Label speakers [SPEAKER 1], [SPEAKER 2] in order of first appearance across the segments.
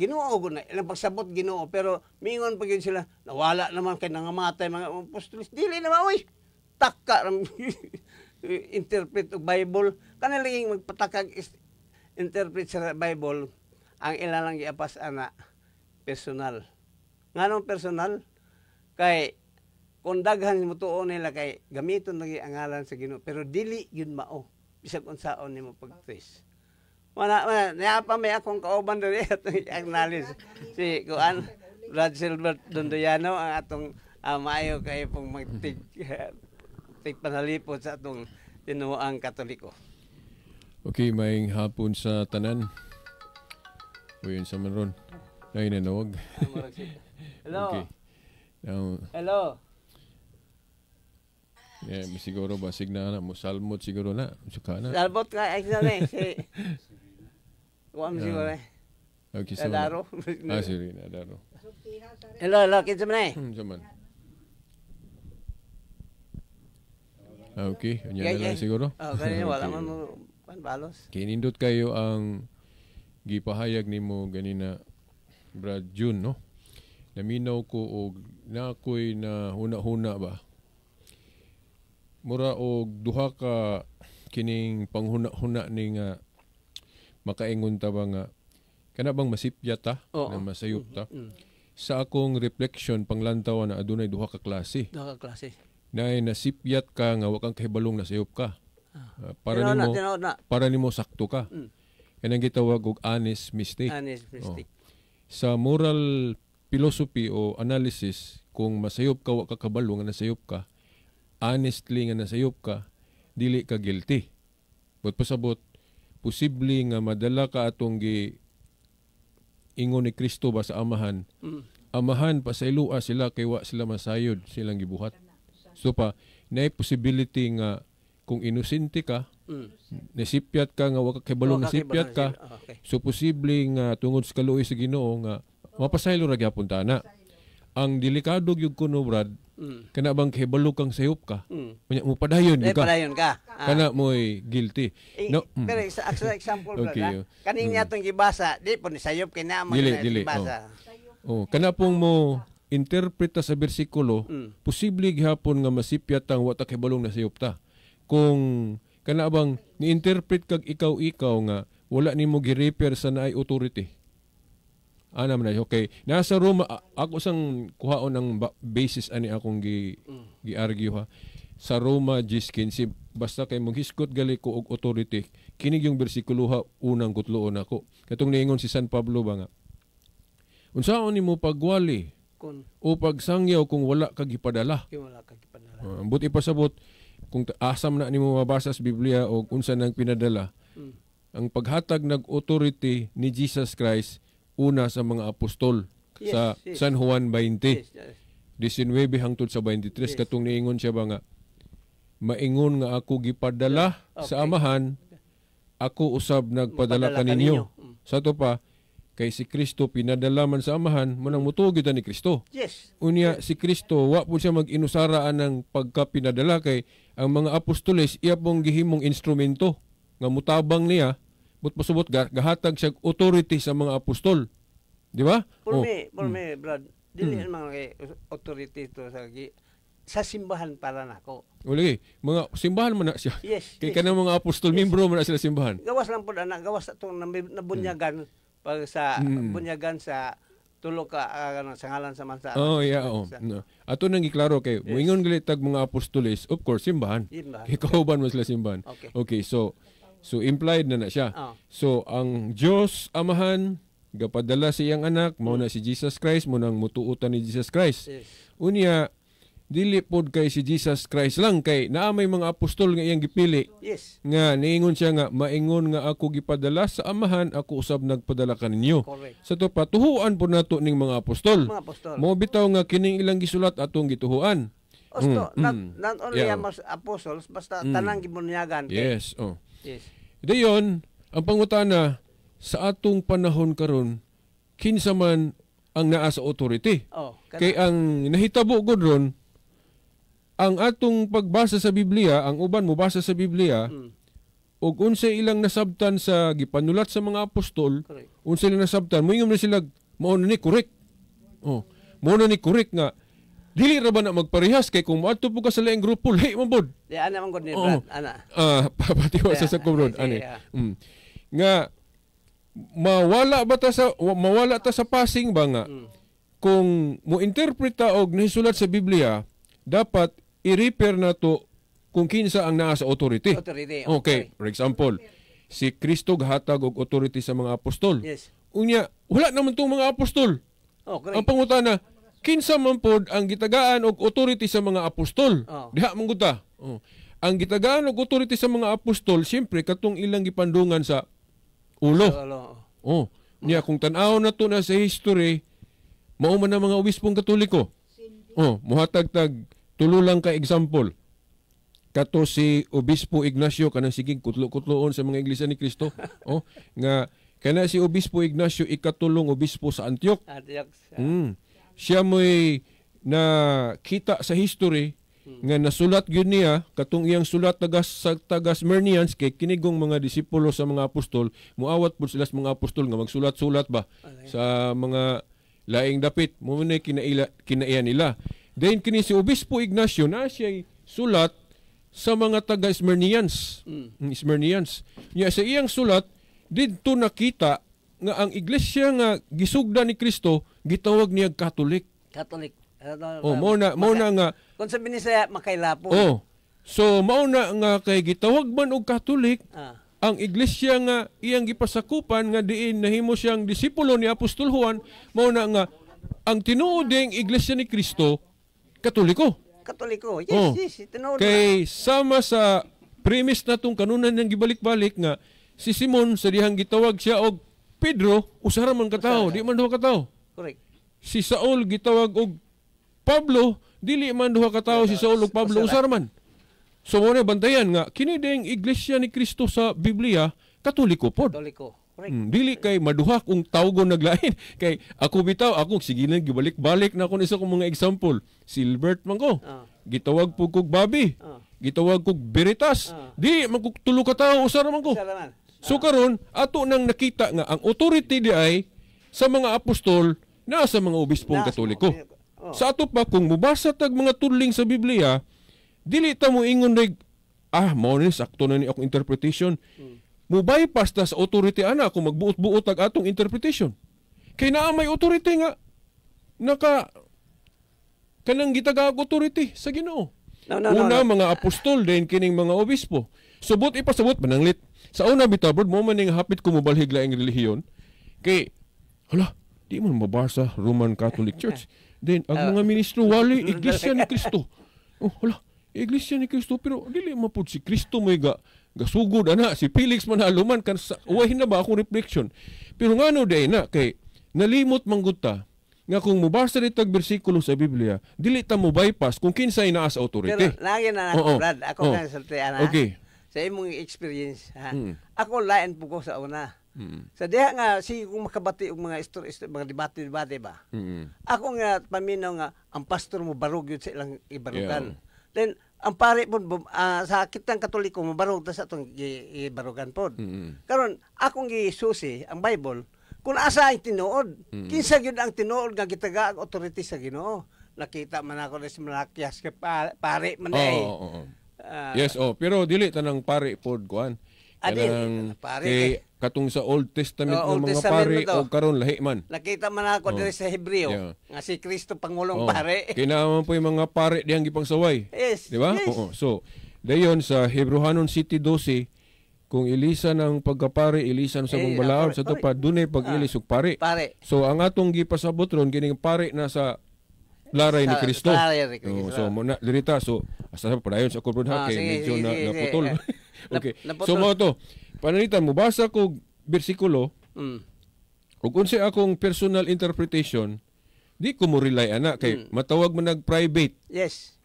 [SPEAKER 1] Ginoo gud na ilang pagsabot, Ginoo, pero mingon pa gyud sila, nawala naman kay nangamatay mga apostoles. Dili naman, oy. Taka ra interpret og Bible. Kana laging magpatakag interpret sa Bible, ang ila lang giapas ana personal. Nganong personal? Kay kung daghan mo tuo nila, kay gamiton lagi ang ngalan sa Ginoo, pero dili yun mao bisag unsaon nimo pag-trace. Wala wala niya pa. May akong kauban diri, atong i-acknowledge si kuan, Brad Silbert Dondoyano, ang atong maayo kay pong magtig tig panalipod sa atong tinuoang Katoliko.
[SPEAKER 2] Okay, maayong hapon sa tanan. Uy, unsa man ron? Ay, nanawag.
[SPEAKER 1] Hello.
[SPEAKER 2] Okay. Now,
[SPEAKER 1] Hello.
[SPEAKER 2] Yeah, siguro basig na na musalmot siguro na. Suka na.
[SPEAKER 1] Salbot ka ay sa si kuan siguro eh.
[SPEAKER 2] Okay, so
[SPEAKER 1] Adaro.
[SPEAKER 2] Ah, si Rina Adaro.
[SPEAKER 1] Hello, hello, kinsa man eh?
[SPEAKER 2] Sa man. Ah, okay, unya
[SPEAKER 1] Yeah,
[SPEAKER 2] na lang siguro.
[SPEAKER 1] Oh, kanina wala
[SPEAKER 2] Okay.
[SPEAKER 1] man mo pan balos.
[SPEAKER 2] Kinindot kayo ang gipahayag nimo ganina, Brad June, no? Naminaw ko og na ako'y na huna-huna ba. Mura og duha ka kining panghuna-huna ni nga makaingon ta ba nga kana bang masipya ta, na masayop ta. Sa akong reflection, panglantaw na adunay duha ka klase.
[SPEAKER 1] Duha ka klase.
[SPEAKER 2] Naay nasipyat ka nga wa kang kahibalong nasayop ka. Para
[SPEAKER 1] Tinuod na,
[SPEAKER 2] nimo
[SPEAKER 1] tinuod na.
[SPEAKER 2] Para nimo sakto ka. Kanang gitawag og honest mistake.
[SPEAKER 1] Honest mistake.
[SPEAKER 2] Oh. Sa moral philosophy o analysis, kung masayop ka, wa ka kabalo nga nasayop ka, honestly nga nasayop ka, dili ka guilty. But pasabot, posible nga madala ka atong gi ingon ni Kristo ba sa Amahan. Amahan, pasaylua sila kay wa sila masayod silang gibuhat. So pa, naay possibility nga kung inosente ka, nasipyat ka nga wa ka kabalo
[SPEAKER 1] Wa ka
[SPEAKER 2] nasipyat ka,
[SPEAKER 1] kibalo, okay.
[SPEAKER 2] So posible nga tungod sa kaluoy sa Ginoo nga mapasaylo ra gyapon ta na. Ang delikado gyud kuno, Brad, kana bang kahibalo kang sayop ka? Unya mo padayon
[SPEAKER 1] Eh,
[SPEAKER 2] gyud ka.
[SPEAKER 1] Padayon ka.
[SPEAKER 2] Kana mo'y guilty.
[SPEAKER 1] Eh,
[SPEAKER 2] No.
[SPEAKER 1] Pero sa example, brad,
[SPEAKER 2] Okay,
[SPEAKER 1] ha?
[SPEAKER 2] oh.
[SPEAKER 1] Kaning niya itong gibasa, di po ni sayop kay na
[SPEAKER 2] Dili, dili,
[SPEAKER 1] gibasa.
[SPEAKER 2] Oh, kana pong mo interpreta sa bersikulo, posible gihapon nga masipyat ang wa ta kahibalong nasayop ta. Kung kana bang ni-interpret kag ikaw-ikaw nga wala nimo gi-refer sa naay authority. Ana man na, okay. Nasa Roma, ako sang kuhaon ang basis ani akong gi-argue ha. Sa Roma 10:15, basta kay monghisgot gali ko og authority, kini yung bersikulo ha unang kutloon ako. Katong niingon si San Pablo ba nga, unsaon nimo pagwali
[SPEAKER 1] Kung
[SPEAKER 2] o pagsangyaw kung wala ka gipadala?
[SPEAKER 1] Kung wala ka gipadala.
[SPEAKER 2] But ipasabot kung asam na nimo mabasa sa Biblia o unsa nang pinadala. Ang paghatag nag authority ni Jesus Christ una sa mga apostol sa San Juan 20. 19 hangtod sa 23, katong niingon siya ba nga, maingon nga ako gipadala sa Amahan, ako usab nagpadala
[SPEAKER 1] Magpadala
[SPEAKER 2] kaninyo.
[SPEAKER 1] kaninyo.
[SPEAKER 2] Sa to pa, kay si Kristo pinadala man sa Amahan, manang mutuo gyud ni Kristo. Unya si Kristo wa po siya mag-inusaraan ng pagkapinadala kay ang mga apostoles iya pong gihimong instrumento nga mutabang niya, but pasubot gahatag siya authority sa mga apostol. Di ba?
[SPEAKER 1] For
[SPEAKER 2] Oh.
[SPEAKER 1] me, Brad, dili ang mga authority to sa simbahan para nako.
[SPEAKER 2] O lagi, mga simbahan man na siya. Kay kanang mga apostol, membro man na sila simbahan.
[SPEAKER 1] Gawas lang pud ana, gawas atong nabunyagan pag sa bunyagan sa tulo ka ano, sa ngalan sa mansa.
[SPEAKER 2] Oh, yeah, oh. No. Ato nang giklaro kay moingon gali tag mga apostoles, of course simbahan.
[SPEAKER 1] Simbahan.
[SPEAKER 2] Kay kauban man sila simbahan. Okay, so implied na na siya. So ang Dios Amahan gapadala sa iyang anak, mao na si Jesus Christ, mo nang mutuotan ni Jesus Christ. Unya dili pod kay si Jesus Christ lang kay naa may mga apostol nga iyang gipili. Nga niingon siya nga maingon nga ako gipadala sa Amahan, ako usab nagpadala kaninyo. Sa to pa, tuhuan po nato ning mga apostol.
[SPEAKER 1] Mga apostol.
[SPEAKER 2] Mo bitaw nga kining ilang gisulat atong gituhuan.
[SPEAKER 1] Osto, not only ang apostles, basta tanang gibunyagan.
[SPEAKER 2] Yes, oh.
[SPEAKER 1] Yes.
[SPEAKER 2] Dayon, ang pangutana sa atong panahon karon, kinsa man ang naa sa authority?
[SPEAKER 1] Oh, kana.
[SPEAKER 2] Kay ang nahitabo gud ron, ang atong pagbasa sa Biblia, ang uban mobasa sa Biblia, Ug unsay ilang nasabtan sa gipanulat sa mga apostol, unsay ilang nasabtan, moingon man sila mao na ni correct. Oh, mao na ni correct nga dili ra ba na magparehas kay kung moadto po ka sa laing grupo, lahi man pod.
[SPEAKER 1] Di ana man gud ni
[SPEAKER 2] Oo.
[SPEAKER 1] Brad, ana.
[SPEAKER 2] Ah, papatiwa sa ko, bro,
[SPEAKER 1] Sige,
[SPEAKER 2] ani.
[SPEAKER 1] ah.
[SPEAKER 2] Nga mawala ta sa passing ba nga kung mo interpreta og nahisulat sa Biblia, dapat i-refer na to kung kinsa ang naa sa authority.
[SPEAKER 1] Authority.
[SPEAKER 2] Okay, for example, si Kristo gahatag og authority sa mga apostol. Unya, wala naman tong mga apostol.
[SPEAKER 1] Oh, correct.
[SPEAKER 2] Ang pangutana, kinsa man pod ang gitagaan og authority sa mga apostol?
[SPEAKER 1] Oh.
[SPEAKER 2] Diha man gud ta. Oh. Ang gitagaan og authority sa mga apostol, siyempre katong ilang gipandungan sa ulo.
[SPEAKER 1] Ulo.
[SPEAKER 2] Oh. Niya kung tan-aw na to na sa history, mao man ang mga obispong Katoliko. Oh, muhatag tag tulo lang ka example. Kato si Obispo Ignacio, kanang sigig kutlo-kutloon sa mga Iglesia ni Cristo. Oh, nga kana si Obispo Ignacio, ikatulong obispo sa Antioch.
[SPEAKER 1] Antioch.
[SPEAKER 2] Siya mo'y na kita sa history nga nasulat gyud niya katong iyang sulat tagas sa taga Smyrnians, kay kinigong mga disipulo sa mga apostol, muawat pud sila sa mga apostol nga magsulat-sulat ba sa mga laing dapit mo na kinaila kinaiya nila. Then kini si Obispo Ignacio na siya sulat sa mga taga Smyrnians. Smyrnians niya, sa iyang sulat didto nakita nga ang iglesia nga gisugda ni Kristo gitawag niya Catholic.
[SPEAKER 1] Catholic. Ano,
[SPEAKER 2] Oh, mo na nga
[SPEAKER 1] Kung sa Binisaya, makailapon.
[SPEAKER 2] Oh. So mao na nga kay gitawag man og Catholic ang iglesia nga iyang gipasakupan nga diin nahimo siyang disipulo ni Apostol Juan, mao na nga ang tinuod ding Iglesia ni Kristo, Katoliko.
[SPEAKER 1] Katoliko. Yes,
[SPEAKER 2] Oh.
[SPEAKER 1] yes. Tinuod na.
[SPEAKER 2] Kay sama sa premise natong kanunan niyang gibalik-balik nga si Simon sa dihang gitawag siya og Pedro, usa ra man katawo, di man duha katawo. Si Saul gitawag og Pablo, dili man duha katawo si Saul ug Pablo, usa ra man. So mo na bantayan nga kini ding Iglesia ni Kristo sa Biblia, Katoliko pod.
[SPEAKER 1] Katoliko. Correct.
[SPEAKER 2] Dili kay maduha kung tawgon naglain. Kay ako bitaw, ako sige lang gibalik-balik na ako ni sa akong mga example. Silbert man ko. Gitawag po kog Babi. Gitawag kog Veritas. Di man kog tulo ka tawo, usa ra man ko.
[SPEAKER 1] Usa ra man.
[SPEAKER 2] So karon ato nang nakita nga ang authority di ay sa mga apostol na sa mga obispong
[SPEAKER 1] Nasa
[SPEAKER 2] Katoliko.
[SPEAKER 1] mga. Oh.
[SPEAKER 2] Sa ato pa kung mubasa tag mga tudling sa Biblia, dili ta mo ingon reg mao ni sakto na ni akong interpretation. Mo bypass ta sa authority ana kung magbuot-buot tag atong interpretation. Kay naa may authority nga naka kanang gitagaag authority sa Ginoo.
[SPEAKER 1] No,
[SPEAKER 2] Una
[SPEAKER 1] no.
[SPEAKER 2] mga apostol, then kining mga obispo. Subot ipasabot mananglit. Sa una bitaw, bro, mo man ning hapit ko mobalhig laing relihiyon. Kay hala, di man mabasa Roman Catholic Church. Then ang mga ministro wali Iglesia ni Cristo. Oh, hala, Iglesia ni Cristo, pero dili man pud si Cristo may ga gasugod ana, si Felix man haluman kan sa uwahin na ba akong reflection. Pero ngano day na kay nalimot man gud ta nga kung mobasa ni tag bersikulo sa Biblia, dili ta mo bypass kung kinsay naa sa authority.
[SPEAKER 1] Pero lagi na ako, Brad. Ako kang sulti, ana. Sa imong experience, ha. Ako lain po ko sa una. Sa diha nga sige kung makabati og mga istorya, mga debate-debate ba. Ako nga paminaw nga ang pastor mo barog yun sa ilang ibarugan. Then ang pare po sa kitang Katoliko mo barog ta sa atong ibarugan pod. Karon akong gisusi ang Bible kung asa ang tinuod. Kinsa gyud ang tinuod nga gitaga ang authority sa Ginoo. Nakita man ako sa Malakias kay pare man
[SPEAKER 2] Oo,
[SPEAKER 1] eh.
[SPEAKER 2] oo, oo.
[SPEAKER 1] Ah.
[SPEAKER 2] Yes, oh, pero dili tanang pare pod kuan.
[SPEAKER 1] Ah, dili,
[SPEAKER 2] Kanang
[SPEAKER 1] pare
[SPEAKER 2] kay katong sa Old Testament
[SPEAKER 1] Oh,
[SPEAKER 2] nga
[SPEAKER 1] Old
[SPEAKER 2] mga
[SPEAKER 1] Testament
[SPEAKER 2] pare
[SPEAKER 1] na to.
[SPEAKER 2] o karon lahi man.
[SPEAKER 1] Nakita man ako diri sa Hebreo nga si Kristo pangulong pare.
[SPEAKER 2] Kay naa man po yung mga pare diyang gipangsaway. Di ba? Oo. So, dayon sa Hebrohanon City 12, kung ilisan ang pagkapare, ilisan sa mong balaod sa tupad, dunay pag-ilis og pare.
[SPEAKER 1] Pare.
[SPEAKER 2] So, ang atong gipasabot ron kining pare na sa laray ni
[SPEAKER 1] Sa
[SPEAKER 2] Kristo.
[SPEAKER 1] laray ni Kristo.
[SPEAKER 2] Oo, so mo na dirita, so asa sa padayon sa ako, bro, ha, kay
[SPEAKER 1] Sige,
[SPEAKER 2] medyo
[SPEAKER 1] sige,
[SPEAKER 2] na,
[SPEAKER 1] sige, sige.
[SPEAKER 2] naputol. Okay.
[SPEAKER 1] Naputol.
[SPEAKER 2] So mo to. Pananglitan mo basa ko bersikulo ug unsay akong personal interpretation, di ko mo rely ana kay matawag mo nag private.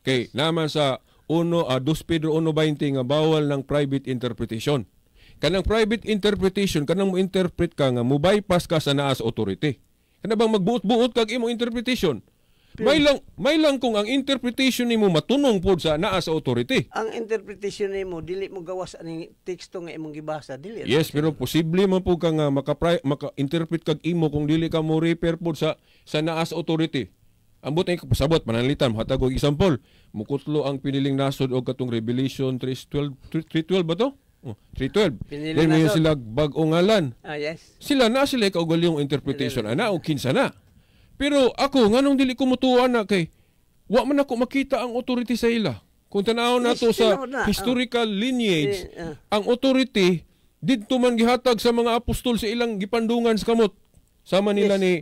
[SPEAKER 2] Kay naman sa 1 2 Pedro 1:20 nga bawal ng private interpretation. Kanang private interpretation, kanang mo interpret ka nga mo bypass ka sa naas authority. Kana bang magbuot-buot kag imong interpretation? May lang kung ang interpretation nimo matunong pod sa naa sa authority.
[SPEAKER 1] Ang interpretation nimo dili mo gawas aning teksto nga imong gibasa, dili.
[SPEAKER 2] Yes, pero posible man pud ka nga maka-interpret kag imo kung dili ka mo refer pod sa naa sa authority. Ambot ay pasabot pananglitan, hatag og example. Mukutlo ang piniling nasod og katong Revelation 3:12. 3:12 ba to? Oh, 3:12.
[SPEAKER 1] Piniling
[SPEAKER 2] Then may
[SPEAKER 1] nasod.
[SPEAKER 2] sila bag-ong ngalan.
[SPEAKER 1] Ah, yes.
[SPEAKER 2] Sila na sila kaugalingong interpretation ana o kinsa na. Pero ako, nganong dili ko mutuo na kay wa man ako makita ang authority sa ila. Kung tan-awon nato
[SPEAKER 1] Yes,
[SPEAKER 2] sa
[SPEAKER 1] tinuod na.
[SPEAKER 2] historical lineage, ang authority didto man gihatag sa mga apostol sa ilang gipandungan sa kamot. Sama nila ni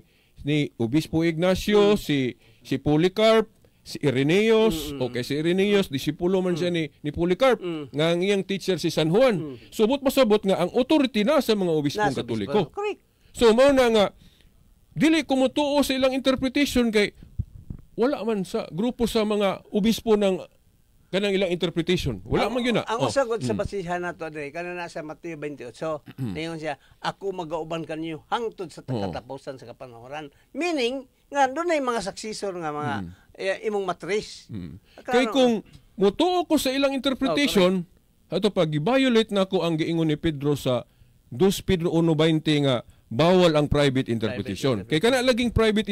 [SPEAKER 2] Obispo Ignacio, si si Polycarp, si Irenaeus, okay, si Irenaeus disipulo man siya ni Polycarp, nga ang iyang teacher si San Juan. Subot pasabot nga ang authority na sa mga obispong
[SPEAKER 1] Nasa
[SPEAKER 2] Katoliko.
[SPEAKER 1] obispo. Correct.
[SPEAKER 2] So mao na nga dili ko motuo sa ilang interpretation kay wala man sa grupo sa mga obispo ng kanang ilang interpretation. Wala man gyud na.
[SPEAKER 1] Ang
[SPEAKER 2] Oh.
[SPEAKER 1] usagot sa basihan nato diri kana na sa Mateo 28. Ningon siya, "Ako magauban kanyo hangtod sa katapusan sa kapanahoran." Meaning nga dunay mga successor nga mga imong matris.
[SPEAKER 2] Kay kung motuo ko sa ilang interpretation, ato pag gi-violate nako ang giingon ni Pedro sa 2 Pedro 1:20 nga bawal ang private interpretation. Kay kana laging private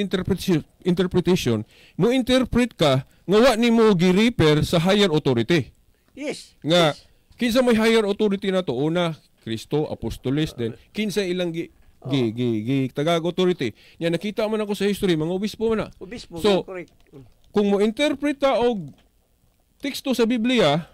[SPEAKER 2] interpretation, mo interpret ka nga wa nimo gi-refer sa higher authority. Nga kinsa may higher authority nato? Una, Kristo, apostoles, then kinsa ilang gi tagag authority. Nya nakita man ako sa history, mga obispo man na.
[SPEAKER 1] Obispo,
[SPEAKER 2] So,
[SPEAKER 1] correct.
[SPEAKER 2] kung mo interpreta og teksto sa Biblia,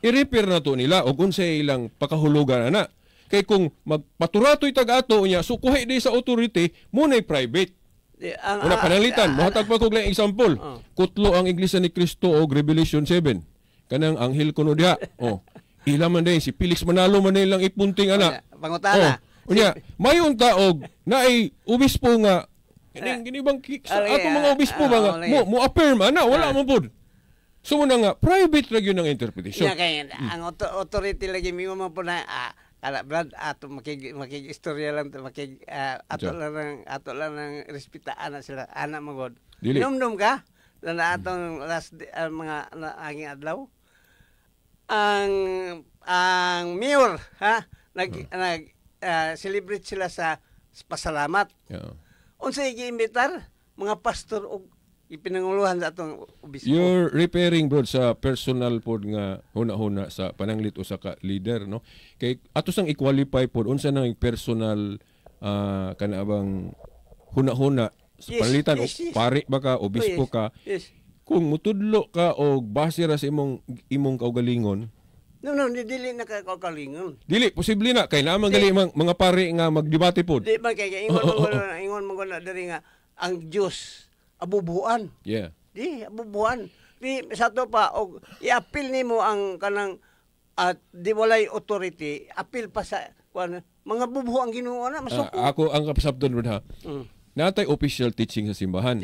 [SPEAKER 2] i-refer na to nila og unsay ilang pakahulugan ana. Kay kung magpaturatoy tag ato niya, so kuhi di sa authority, mo na'y private.
[SPEAKER 1] Di, ang,
[SPEAKER 2] Una pananglitan, mohatag pa kog lang example. Kutlo ang Iglesia ni Cristo og Revelation 7. Kanang anghel kuno diha. Oh. Ila man din si Felix Manalo man ilang ipunting ana.
[SPEAKER 1] Unya, pangutana.
[SPEAKER 2] Oh. Unya, mayon ta og naay obispo nga kining gini bang sa atong mga obispo ba nga mo affirm ana, wala man pud. So mo na nga private ra gyud ang interpretation.
[SPEAKER 1] Nya kay ang authority lagi mimo man po na ala brad, ato makig makig istorya lang to, makig ato
[SPEAKER 2] Unsa?
[SPEAKER 1] lang ng respetaan na sila ana magod.
[SPEAKER 2] Dili.
[SPEAKER 1] Numdum ka na na atong last mga na, anging adlaw ang mayor ha nag nag celebrate sila sa pasalamat. Unsay giimbitar? Mga pastor og ipinanguluhan sa atong obispo.
[SPEAKER 2] You're referring, bro, sa personal pod nga huna-huna sa pananglit usa ka leader, no? Kay ato sang i-qualify pod unsa nang personal kana bang huna-huna sa pananglitan o pari ba ka, obispo ka. Kung mutudlo ka og base ra sa imong kaugalingon,
[SPEAKER 1] No, di dili na ka kaugalingon.
[SPEAKER 2] Dili posible na kay naa man gali mga pari nga magdebate pod.
[SPEAKER 1] Di ba kay ingon man gud na diri nga ang Dios abubuan. Di abubuan. Di sa to pa og i-appeal nimo ang kanang at di walay authority, appeal pa sa kuan, mga bubuo ang Ginoo na masuko.
[SPEAKER 2] Ako ang kapasabton, bro, ha. Natay official teaching sa simbahan.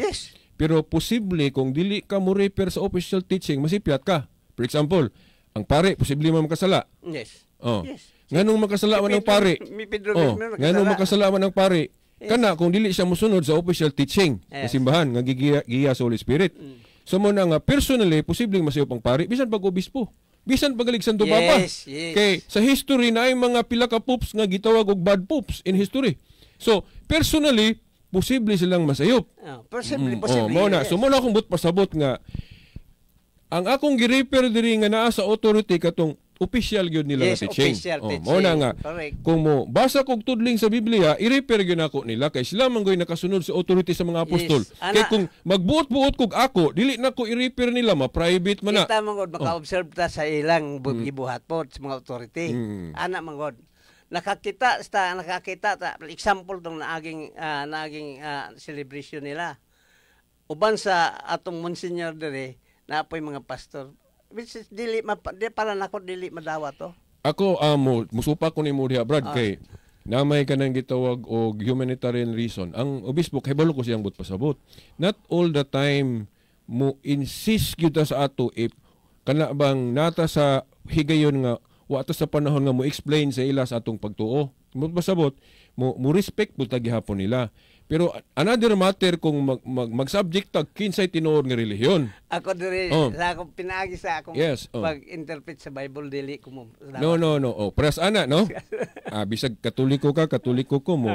[SPEAKER 2] Pero posible kung dili ka mo refer sa official teaching, masipyat ka. For example, ang pare posible man makasala. Oh. Nganong makasala man ang pare?
[SPEAKER 1] Mi Pedro
[SPEAKER 2] Oh,
[SPEAKER 1] mismo nakasala.
[SPEAKER 2] nganong makasala man ang pare? Kana kung dili siya mosunod sa official teaching sa simbahan nga gigiya giya sa Holy Spirit. So mo na nga personally posibleng masayop ang pare bisan pag obispo. Bisan pag Santo Papa.
[SPEAKER 1] Yes.
[SPEAKER 2] Kay sa history na ay mga pila ka popes nga gitawag og bad popes in history. So personally posible silang masayop.
[SPEAKER 1] Oh, possibly, possibly.
[SPEAKER 2] Oh, mao na. So mo na akong but pasabot nga ang akong gi-refer diri nga naa sa authority katong official gyud nila nga teaching.
[SPEAKER 1] Official
[SPEAKER 2] Oh,
[SPEAKER 1] teaching.
[SPEAKER 2] mao na nga kung mo basa kog tudling sa Biblia, i-refer gyud nako nila kay sila man gyud nakasunod sa authority sa mga apostol.
[SPEAKER 1] Ana.
[SPEAKER 2] Kay kung magbuot-buot kog ako, dili na ko i-refer nila, ma-private man na.
[SPEAKER 1] Kita man gud maka-observe ta sa ilang gibuhat po sa mga authority. Ana man gud. Nakakita ta example tong naaging celebration nila. Uban sa atong monsignor diri naapoy mga pastor. Which is dili di para nako dili madawa to.
[SPEAKER 2] Ako mo musupa ko nimo diha, Brad, kay namay kanang gitawag og humanitarian reason. Ang obispo kay balo ko siyang but pasabot. Not all the time mo insist gyud ta sa ato if kana bang nata sa higayon nga wa ta sa panahon nga mo explain sa ila sa atong pagtuo. Mo pasabot mo mo respect pud ta gihapon nila. Pero another matter kung mag-subject tag kinsay tinuod nga relihiyon.
[SPEAKER 1] Ako diri sa akong pinaagi sa akong pag-interpret sa Bible, dili ko mo.
[SPEAKER 2] No, no, no. Oh, pres ana, no? Bisag Katoliko ka, Katoliko ko mo,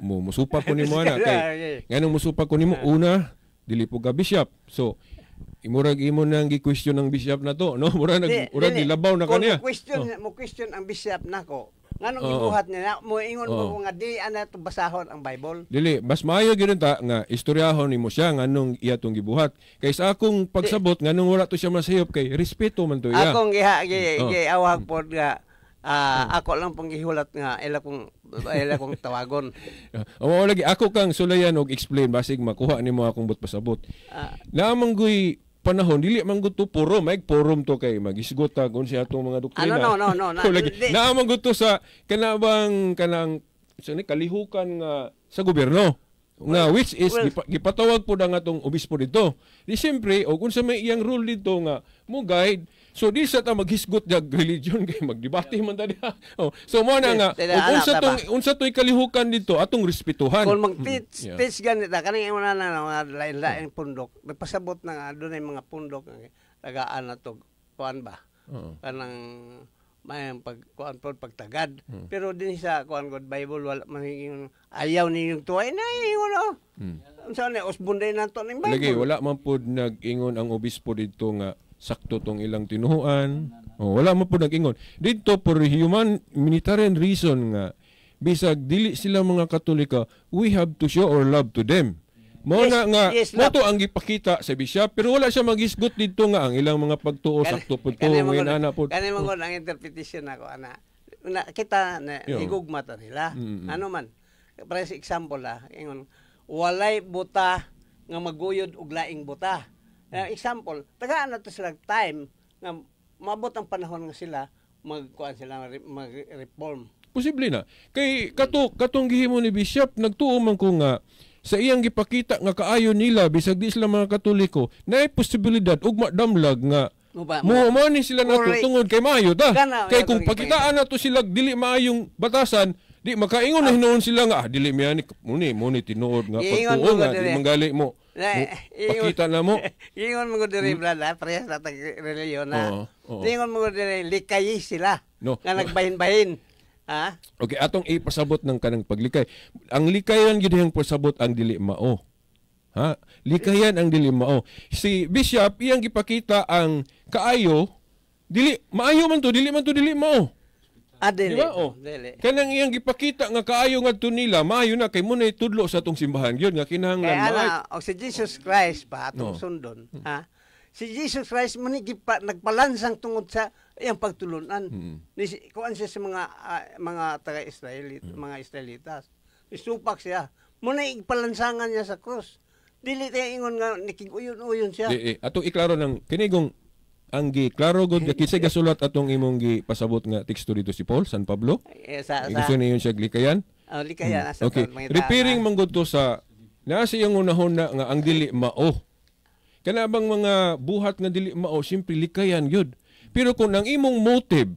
[SPEAKER 2] mo musupa ko nimo ana kay nganong musupa ko nimo, una dili po ka bishop. So imurag imo nang gi-question ng bishop na to, no? Murag nag murag gilabaw na
[SPEAKER 1] kung
[SPEAKER 2] kaniya.
[SPEAKER 1] Mo question ang bishop nako, nganong gibuhat niya na, mo ingon mo nga di ana to basahon ang Bible.
[SPEAKER 2] Dili, mas maayo gyud ta nga istoryahon nimo siya nganong iya tong gibuhat. Kay sa akong pagsabot nganong wala to siya masayop kay respeto man to iya.
[SPEAKER 1] Akong giha gi, giawhag pod nga ako lang pong gihulat nga ila kong tawagon.
[SPEAKER 2] Oo lagi ako kang sulayan og explain basig makuha nimo akong but pasabot. Naa man guy panahon dili man gud to forum, ay forum to kay magisgot ta kung siya atong mga doktrina.
[SPEAKER 1] Ano, no, no, no,
[SPEAKER 2] O, lagi, naa man gud to sa kanabang kanang sa ni kalihukan nga sa gobyerno nga which is
[SPEAKER 1] well,
[SPEAKER 2] gipatawag po ang atong obispo dito. Di siyempre og unsa may iyang role dito nga mo guide. So di sa ta maghisgot jag religion kay magdebate man ta diha. Oh, so mo na nga
[SPEAKER 1] Di,
[SPEAKER 2] og
[SPEAKER 1] ana,
[SPEAKER 2] unsa
[SPEAKER 1] tama.
[SPEAKER 2] tong unsa to'y kalihukan dito atong respetuhan.
[SPEAKER 1] Kung mag-teach teach ganita kaning imo na na mga lain-laing pundok, nagpasabot na nga dunay mga pundok nga tagaan na to kuan ba? Kanang may pag kuan pod pagtagad. Pero din sa kuan God Bible wala man yung ayaw ninyong tuway na ingon oh. Unsa ni usbon day nato ning Bible.
[SPEAKER 2] Lagi wala man pod nag-ingon ang obispo didto nga sakto tong ilang tinuhuan. Oh, wala man pod nag-ingon. Didto for humanitarian reason nga bisag dili sila mga Katolika, we have to show our love to them. Mo na nga mo
[SPEAKER 1] love.
[SPEAKER 2] To ang gipakita sa bishop pero wala siya magisgot didto nga ang ilang mga pagtuo sakto pud to
[SPEAKER 1] Kani man
[SPEAKER 2] ngayon ana pod.
[SPEAKER 1] Kani man gud ang interpretation nako ana. Na, kita na, higugma ta nila. Ano man. Para sa example ingon walay buta nga maguyod og laing buta. Example, tagaan na to sila time nga maabot ang panahon nga sila magkuan sila mag-reform.
[SPEAKER 2] Posible na. Kay kato katong gihimo ni bishop nagtuo man ko nga sa iyang gipakita nga kaayo nila bisag di sila mga Katoliko, naay posibilidad ugma damlag nga
[SPEAKER 1] Mo ba
[SPEAKER 2] mo mo ni sila nato tungod kay maayo ta.
[SPEAKER 1] Kana,
[SPEAKER 2] Kay kung
[SPEAKER 1] atong
[SPEAKER 2] pakitaan nato sila dili maayong batasan, di makaingon na hinuon sila nga dili mi ani mo ni tinuod nga
[SPEAKER 1] Iingon
[SPEAKER 2] pagtuo
[SPEAKER 1] mo
[SPEAKER 2] nga
[SPEAKER 1] ko
[SPEAKER 2] di
[SPEAKER 1] dire.
[SPEAKER 2] manggali mo.
[SPEAKER 1] Na,
[SPEAKER 2] Pakita na mo.
[SPEAKER 1] Ingon mo ko diri, brad, parehas na tag relihiyon na.
[SPEAKER 2] Oo, oo.
[SPEAKER 1] Ingon mo ko diri likayi sila
[SPEAKER 2] No.
[SPEAKER 1] nga nagbahin-bahin. Ha?
[SPEAKER 2] Okay, atong ipasabot ng kanang paglikay. Ang likayan gyud ang pasabot ang dili mao. Ha? Likayan ang dili mao. Si Bishop iyang gipakita ang kaayo dili maayo man to, dili man to dili mao.
[SPEAKER 1] Ah, dili.
[SPEAKER 2] Di ba? Oh.
[SPEAKER 1] Dili.
[SPEAKER 2] Kanang iyang gipakita nga kaayo ngadto nila, maayo na kay mo na tudlo sa atong simbahan gyud nga kinahanglan
[SPEAKER 1] Kaya
[SPEAKER 2] maayo.
[SPEAKER 1] ana, og si Jesus Christ pa atong sundon, ha? Si Jesus Christ man ni nagpalansang tungod sa iyang pagtulunan. Ni kuan siya sa mga mga taga-Israel, mga Israelitas. Isupak siya. Mo na ipalansangan niya sa krus. Dili tayo ingon nga nikig-uyon-uyon siya.
[SPEAKER 2] Di, atong iklaro ng kinigong ang giklaro gud nga kinsay gasulat atong imong gipasabot nga teksto dito, si Paul San Pablo.
[SPEAKER 1] Eh, sa
[SPEAKER 2] Gusto niyo siya likayan?
[SPEAKER 1] Oh, likayan asa
[SPEAKER 2] Okay. Referring man gud to sa naa sa iyang unahon na nga ang dili mao. Kana bang mga buhat nga dili mao, simpre likayan gyud. Pero kung ang imong motive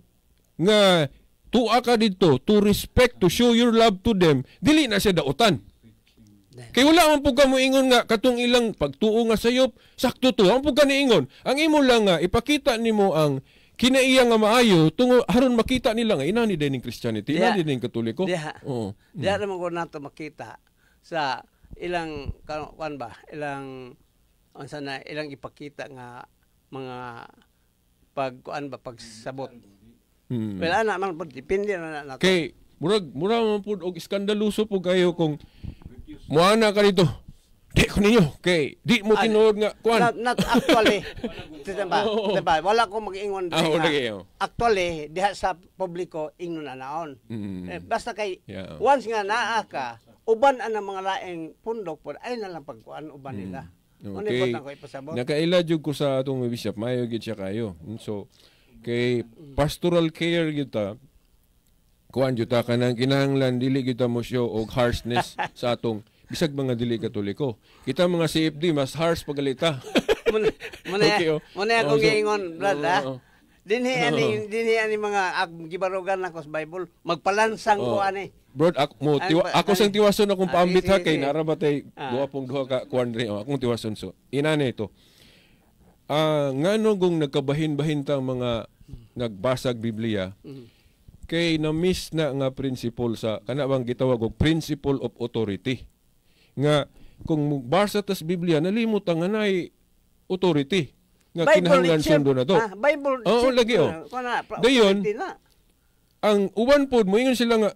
[SPEAKER 2] nga tua ka didto to respect, to show your love to them, dili na siya dautan. Kay wala man pud ka moingon nga katong ilang pagtuo nga sayop, sakto to. Ang pud ka niingon. Ang imo lang nga ipakita nimo ang kinaiya nga maayo tungo aron makita nila nga inani din ning Christianity, inani din ning Katoliko.
[SPEAKER 1] Diha.
[SPEAKER 2] Oo.
[SPEAKER 1] Diha naman ko nato makita sa ilang kuan ba, ilang unsa na ilang ipakita nga mga pag kuan ba, pagsabot. Well, ana man pud depende na nato.
[SPEAKER 2] Kay murag mura man pud og iskandaluso pud kayo kung muana ka dito. Di ko ninyo kay di mo tinuod nga kuan.
[SPEAKER 1] Not actually. Diba?
[SPEAKER 2] Oo.
[SPEAKER 1] Diba? Wala ko mag-ingon
[SPEAKER 2] Oo,
[SPEAKER 1] nga.
[SPEAKER 2] lagi, oh.
[SPEAKER 1] Actually, diha sa publiko ingnon na naon. Eh, basta kay once nga naa ka, uban ang mga laing pundok pod ay na lang pagkuan uban nila. Ano
[SPEAKER 2] Okay.
[SPEAKER 1] po ko ipasabot?
[SPEAKER 2] Nakaila jud ko sa atong bishop, maayo gid siya kayo. So kay pastoral care gyud ta, kuan jud ta kanang kinahanglan dili gyud ta mo show og harshness sa atong bisag mga dili Katoliko. Kita mga CFD mas harsh pagalita.
[SPEAKER 1] Muna muna
[SPEAKER 2] Okay, oh.
[SPEAKER 1] muna
[SPEAKER 2] Oh,
[SPEAKER 1] akong giingon, brad, ha. Dinhi ani mga gibarugan nako sa Bible, magpalansang ko ani.
[SPEAKER 2] Bro, ako mo tiwa, ako sang tiwason akong paambit ha kay
[SPEAKER 1] sige.
[SPEAKER 2] Nara ba tay duha pong duha ka kuan ri. Oh, akong tiwason, so inana ito. Ngano kung nagkabahin-bahin ta ang mga nagbasag Biblia kay na-miss na nga principle sa kana bang gitawag og principle of authority, nga kung basa tas Biblia, nalimot ang nga naay authority nga kinahanglan sundon na to.
[SPEAKER 1] Ah, Bible
[SPEAKER 2] Oo,
[SPEAKER 1] itself,
[SPEAKER 2] lagi, oh.
[SPEAKER 1] Kuna,
[SPEAKER 2] Dayon,
[SPEAKER 1] authority na.
[SPEAKER 2] Ang uban pod moingon sila nga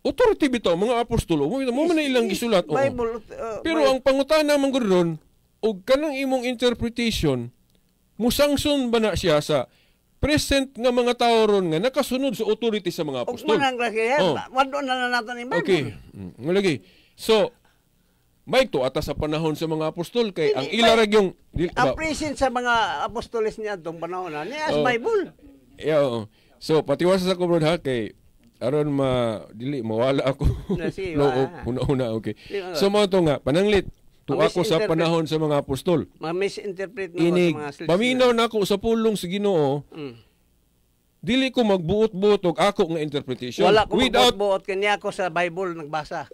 [SPEAKER 2] authority bitaw mga apostolo mo mo man na ilang gisulat. Oo.
[SPEAKER 1] Bible,
[SPEAKER 2] Pero ang pangutana man gud ron, og kanang imong interpretation musangson ba na siya sa present nga mga tao ron nga nakasunod sa authority sa mga
[SPEAKER 1] ug
[SPEAKER 2] apostol?
[SPEAKER 1] manang lagi,
[SPEAKER 2] Oh.
[SPEAKER 1] wado na na nato ni Bible.
[SPEAKER 2] Okay. Lagi. So, Mike, to ata sa panahon sa mga apostol kay ang ila ra yung
[SPEAKER 1] Ang present sa mga apostoles niya atong panahon na niya as
[SPEAKER 2] Oh.
[SPEAKER 1] Bible.
[SPEAKER 2] Yeah, oo. So, patiwasa sa ko, bro, ha, kay aron ma dili mawala ako.
[SPEAKER 1] Na, sige,
[SPEAKER 2] Loob, una-una, okay. So mao to nga pananglit tu
[SPEAKER 1] Ang
[SPEAKER 2] ako sa
[SPEAKER 1] misinterpret-
[SPEAKER 2] panahon sa mga apostol.
[SPEAKER 1] Ma-misinterpret mo
[SPEAKER 2] Inig
[SPEAKER 1] sa mga slips.
[SPEAKER 2] paminaw nako sa pulong sa Ginoo, dili ko magbuot-buot og ako nga interpretation.
[SPEAKER 1] Wala ko
[SPEAKER 2] without
[SPEAKER 1] magbuot kanya ako sa Bible nagbasa.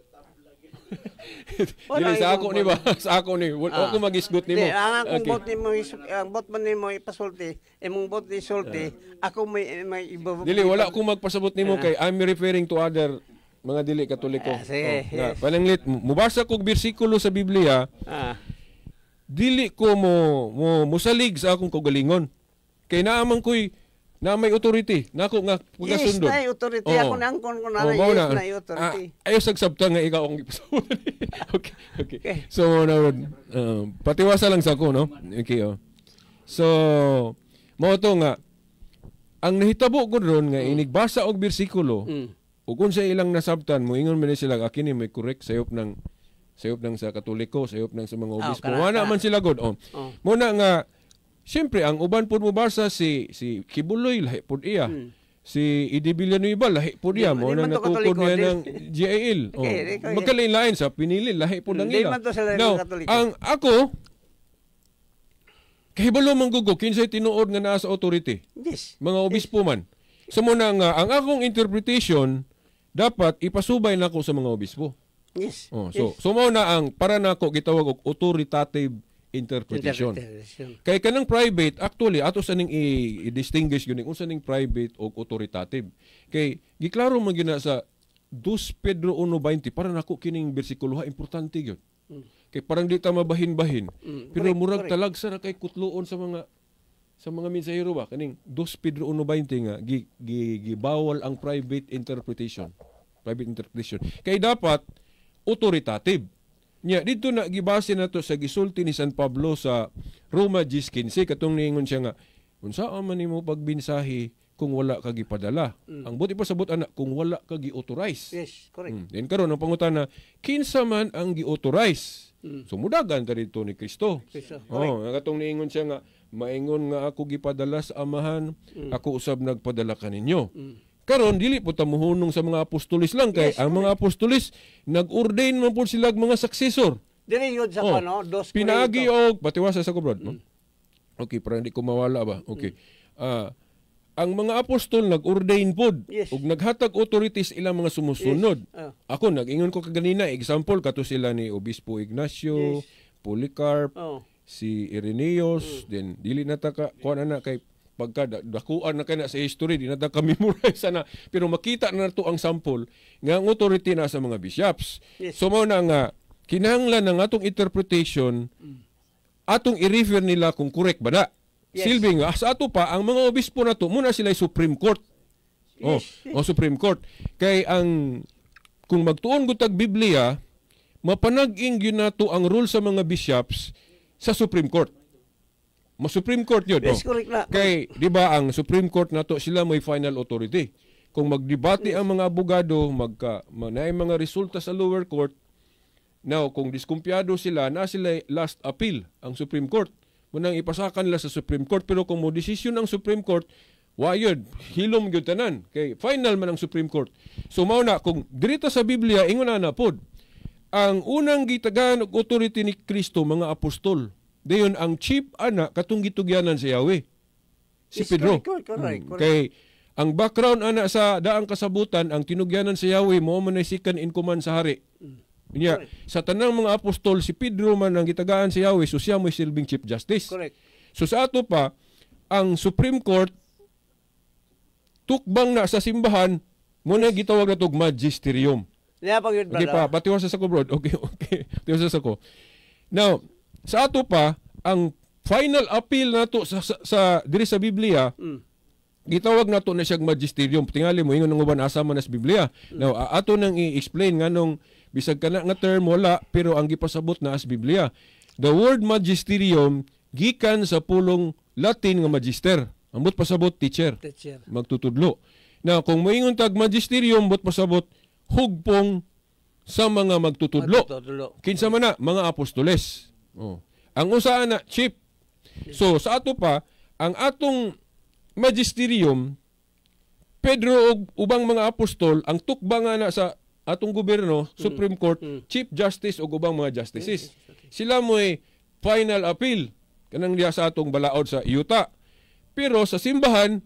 [SPEAKER 1] Wala
[SPEAKER 2] dili sa
[SPEAKER 1] imong
[SPEAKER 2] ako ni ba, sa ako ni wala ako magisgot nimo.
[SPEAKER 1] Di, ang akong bot nimo ang bot man nimo ipasulti, imong bot isulti, ako may iba.
[SPEAKER 2] Dili, wala ko magpasabot nimo kay I'm referring to other mga dili Katoliko.
[SPEAKER 1] Ah, sige,
[SPEAKER 2] Oh, nga,
[SPEAKER 1] yes.
[SPEAKER 2] pananglit mubasa kog bersikulo sa Biblia, dili ko mo mo musalig sa akong kaugalingon. Kay naaman ko'y na may authority nako nga
[SPEAKER 1] Yes,
[SPEAKER 2] pagkasundon.
[SPEAKER 1] na authority.
[SPEAKER 2] Oo.
[SPEAKER 1] Ako na angkon ko na,
[SPEAKER 2] Oh, mao
[SPEAKER 1] yes,
[SPEAKER 2] na.
[SPEAKER 1] na authority.
[SPEAKER 2] Ah, ayaw sagsabta nga ikaw ang ipasabot. Okay.
[SPEAKER 1] Okay.
[SPEAKER 2] So mao na patiwasa lang sa ako, no? Okay, oh. So mao to nga ang nahitabo ko ron nga inigbasa og bersikulo ug unsa ilang nasabtan, moingon man ni sila kini may correct sayop ng sa Katoliko, sayop ng sa mga obispo. Wala man sila god. Oh.
[SPEAKER 1] Oh.
[SPEAKER 2] Muna nga siyempre ang uban pud mobasa, si si Quiboloy, lahi pud iya. Si Eddie Villanueva, lahi pud iya.
[SPEAKER 1] Di
[SPEAKER 2] Mo
[SPEAKER 1] di
[SPEAKER 2] na
[SPEAKER 1] man to
[SPEAKER 2] natukod
[SPEAKER 1] Katoliko,
[SPEAKER 2] niya ng GAL. Oh.
[SPEAKER 1] Okay, di ko-
[SPEAKER 2] Magkalain-lain sa pinili, lahi pud ang
[SPEAKER 1] Di
[SPEAKER 2] ila.
[SPEAKER 1] man to sila
[SPEAKER 2] Now,
[SPEAKER 1] mga Katoliko.
[SPEAKER 2] ang ako kahibalo man gugo kinsay tinuod nga naa sa authority, mga obispo man. So muna nga ang akong interpretation dapat ipasubay nako sa mga obispo. Oh, so so mao na ang para nako gitawag og authoritative interpretation.
[SPEAKER 1] Interpretation.
[SPEAKER 2] Kay kanang private, actually ato sa ning i-distinguish gyud unsa ning private og authoritative. Kay giklaro man gyud na sa 2 Pedro 1:20. Para nako kining bersikulo ha, importante gyud. Kay parang di ta mabahin-bahin. Pero murag talagsa ra kay kutloon sa mga mensahero ba kaning 2 Pedro 1:20 nga gi, gi, gibawal ang private interpretation. Private interpretation. Kay dapat authoritative. Nya dito na gibase na to sa gisulti ni San Pablo sa Roma 10:15, katong niingon siya nga unsaa man nimo pagbinsahi kung wala ka gipadala. Ang buti pa sabot ana, kung wala ka gi-authorize.
[SPEAKER 1] Yes, correct.
[SPEAKER 2] Then karon ang pangutana, kinsa man ang gi-authorize? So mudagan ta dito ni Kristo.
[SPEAKER 1] Kristo.
[SPEAKER 2] Oh, ang katong niingon siya nga maingon nga ako gipadala sa Amahan, ako usab nagpadala kaninyo. Karon dili po ta muhunong sa mga apostolis lang kay ang mga apostolis nag-ordain man po sila og mga successor.
[SPEAKER 1] Dili yun sa
[SPEAKER 2] Oh,
[SPEAKER 1] ano, dos
[SPEAKER 2] pinaagi
[SPEAKER 1] Corinto.
[SPEAKER 2] og patiwasa sa ko, brod, no? Okay, para hindi ko mawala ba. Okay. Ang mga apostol nag-ordain pod ug naghatag authorities ilang mga sumusunod.
[SPEAKER 1] Yes.
[SPEAKER 2] Ako nag-ingon ko kaganina, example kato sila ni Obispo Ignacio, Polycarp, si Irenaeus, then dili na ta ka kuan na kay pagka dakuan na kay na sa history, di na ta ka memorize na, pero makita na nato ang sample nga ang authority na sa mga bishops. So mao na nga kinahanglan ang atong interpretation, atong i-refer nila kung correct ba na. Silbi nga sa ato pa ang mga obispo nato muna sila Supreme Court. Oh, oh, Supreme Court. Kay ang kung magtuon gud tag Biblia, mapanag-ing gyud nato ang rule sa mga bishops sa Supreme Court. Ma Supreme Court yun.
[SPEAKER 1] Yes,
[SPEAKER 2] oh.
[SPEAKER 1] correct na.
[SPEAKER 2] Kay, di ba, ang Supreme Court nato sila may final authority. Kung magdebate ang mga abogado, magka naay mga resulta sa lower court, now kung diskumpiyado sila, na sila last appeal ang Supreme Court. Munang ipasakan nila sa Supreme Court, pero kung mo desisyon ang Supreme Court, wa yun, hilom gyud tanan kay final man ang Supreme Court. So mao na kung dirita sa Biblia ingon na pod ang unang gitagaan og authority ni Kristo, mga apostol. Dayon ang chief ana katong gitugyanan sa Yahweh. Si
[SPEAKER 1] Yes,
[SPEAKER 2] Pedro.
[SPEAKER 1] correct, correct, correct.
[SPEAKER 2] Kay Ang background ana sa daang kasabutan, ang tinugyanan sa Yahweh mo man ay second in command sa hari. Nya, sa tanang mga apostol, si Pedro man ang gitagaan sa Yahweh, so siya mo'y silbing chief justice.
[SPEAKER 1] Correct.
[SPEAKER 2] So sa ato pa, ang Supreme Court tukbang na sa simbahan mo na gitawag na tog magisterium.
[SPEAKER 1] Niya pag yun,
[SPEAKER 2] Okay
[SPEAKER 1] brother.
[SPEAKER 2] pa, patiwasa sa ko, bro. Okay. Patiwasa sa ko. Now, sa ato pa, ang final appeal nato sa diri sa Biblia, gitawag nato na siyang magisterium. Tingali mo ingon ang uban, asa man nas Biblia. Now, ato nang i-explain nganong bisag kana nga term wala, pero ang gipasabot na as Biblia. The word magisterium gikan sa pulong Latin nga magister. Ambot pasabot, teacher.
[SPEAKER 1] Teacher.
[SPEAKER 2] Magtutudlo. Now, kung moingon tag magisterium, bot pasabot hugpong sa mga magtutudlo.
[SPEAKER 1] Magtutudlo.
[SPEAKER 2] Kinsa man na mga apostoles. Oh. Ang usa na chief. So sa ato pa, ang atong magisterium, Pedro ug ubang mga apostol, ang tukba nga na sa atong gobyerno, Supreme Court, Chief Justice ug ubang mga justices. Sila mo'y final appeal kanang diya sa atong balaod sa yuta. Pero sa simbahan,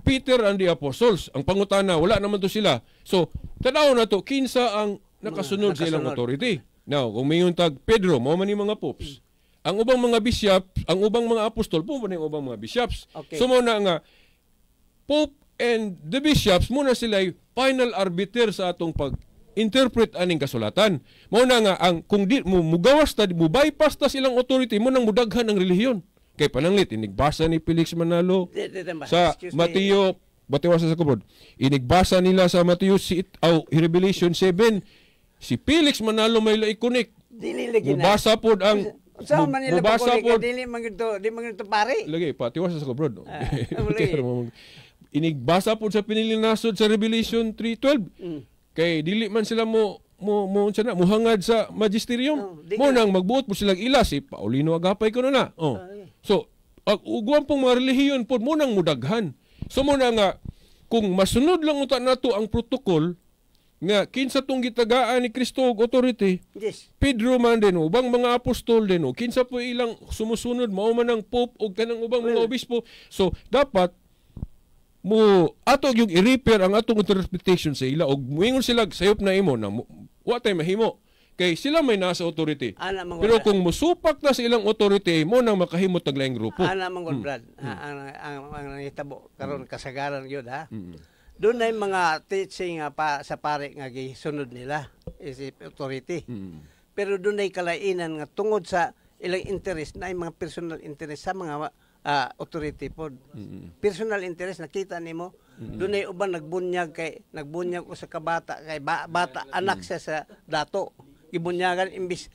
[SPEAKER 2] Peter and the apostles. Ang pangutana, wala naman to sila. So, tanaw na to, kinsa ang nakasunod sa ilang
[SPEAKER 1] nakasunod.
[SPEAKER 2] Authority. Now, kung mayon tag Pedro, mao man ni mga popes. Ang ubang mga bishop, ang ubang mga apostol, po man yung ubang mga bishops. So mao na nga Pope and the bishops muna sila final arbiter sa atong pag interpret aning kasulatan. Mao na nga ang kung di mo mugawas ta, mo bypass ta silang authority, mo nang mudaghan ang relihiyon. Kay pananglit inigbasa ni Felix Manalo
[SPEAKER 1] Di- di- di ba?
[SPEAKER 2] sa
[SPEAKER 1] Excuse me.
[SPEAKER 2] Mateo, batiwasa sa kubod. Inigbasa nila sa Mateo si aw Revelation 7. Si Felix Manalo may la-connect.
[SPEAKER 1] Dili lagi na.
[SPEAKER 2] Mubasa pod ang
[SPEAKER 1] Sa Manila
[SPEAKER 2] mubasa
[SPEAKER 1] pa
[SPEAKER 2] pod
[SPEAKER 1] dili man gyud to, di man gyud to pare.
[SPEAKER 2] Lagi, patiwasa sa kubrod.
[SPEAKER 1] Ah, lagi.
[SPEAKER 2] Inigbasa pod sa piniling nasod sa Revelation 3:12. Kay dili man sila mo unsa na muhangad sa magisterium.
[SPEAKER 1] Oh, di
[SPEAKER 2] Mo
[SPEAKER 1] ka-
[SPEAKER 2] nang magbuot po silang ila si Paulino Agapay kuno na. Oh. So, ang uguan pong mga relihiyon pod mo nang mudaghan. So mo na nga kung masunod lang unta nato ang protocol nga kinsa tong gitagaan ni Kristo og authority, Pedro man din, ubang mga apostol din, o kinsa po ilang sumusunod, mao man ang pope o kanang ubang mga obispo. So dapat mo ato yung i-repair ang atong interpretation sa ila og moingon sila sayop na imo na wa tay mahimo kay sila may nasa authority.
[SPEAKER 1] Ana man
[SPEAKER 2] Pero
[SPEAKER 1] gud.
[SPEAKER 2] kung musupak na sa ilang authority, mo nang makahimot ang laing grupo.
[SPEAKER 1] Ana man gud, Brad. Ang nahitabo karon kasagaran gyud ha. Doon na yung mga teaching nga pa, sa pare nga gisunod nila is authority. Pero doon ay kalainan nga tungod sa ilang interest na yung mga personal interest sa mga authority pod. Personal interest, nakita nimo doon ay uban nagbunyag kay nagbunyag ko sa kabata kay bata anak siya sa dato. Gibunyagan imbis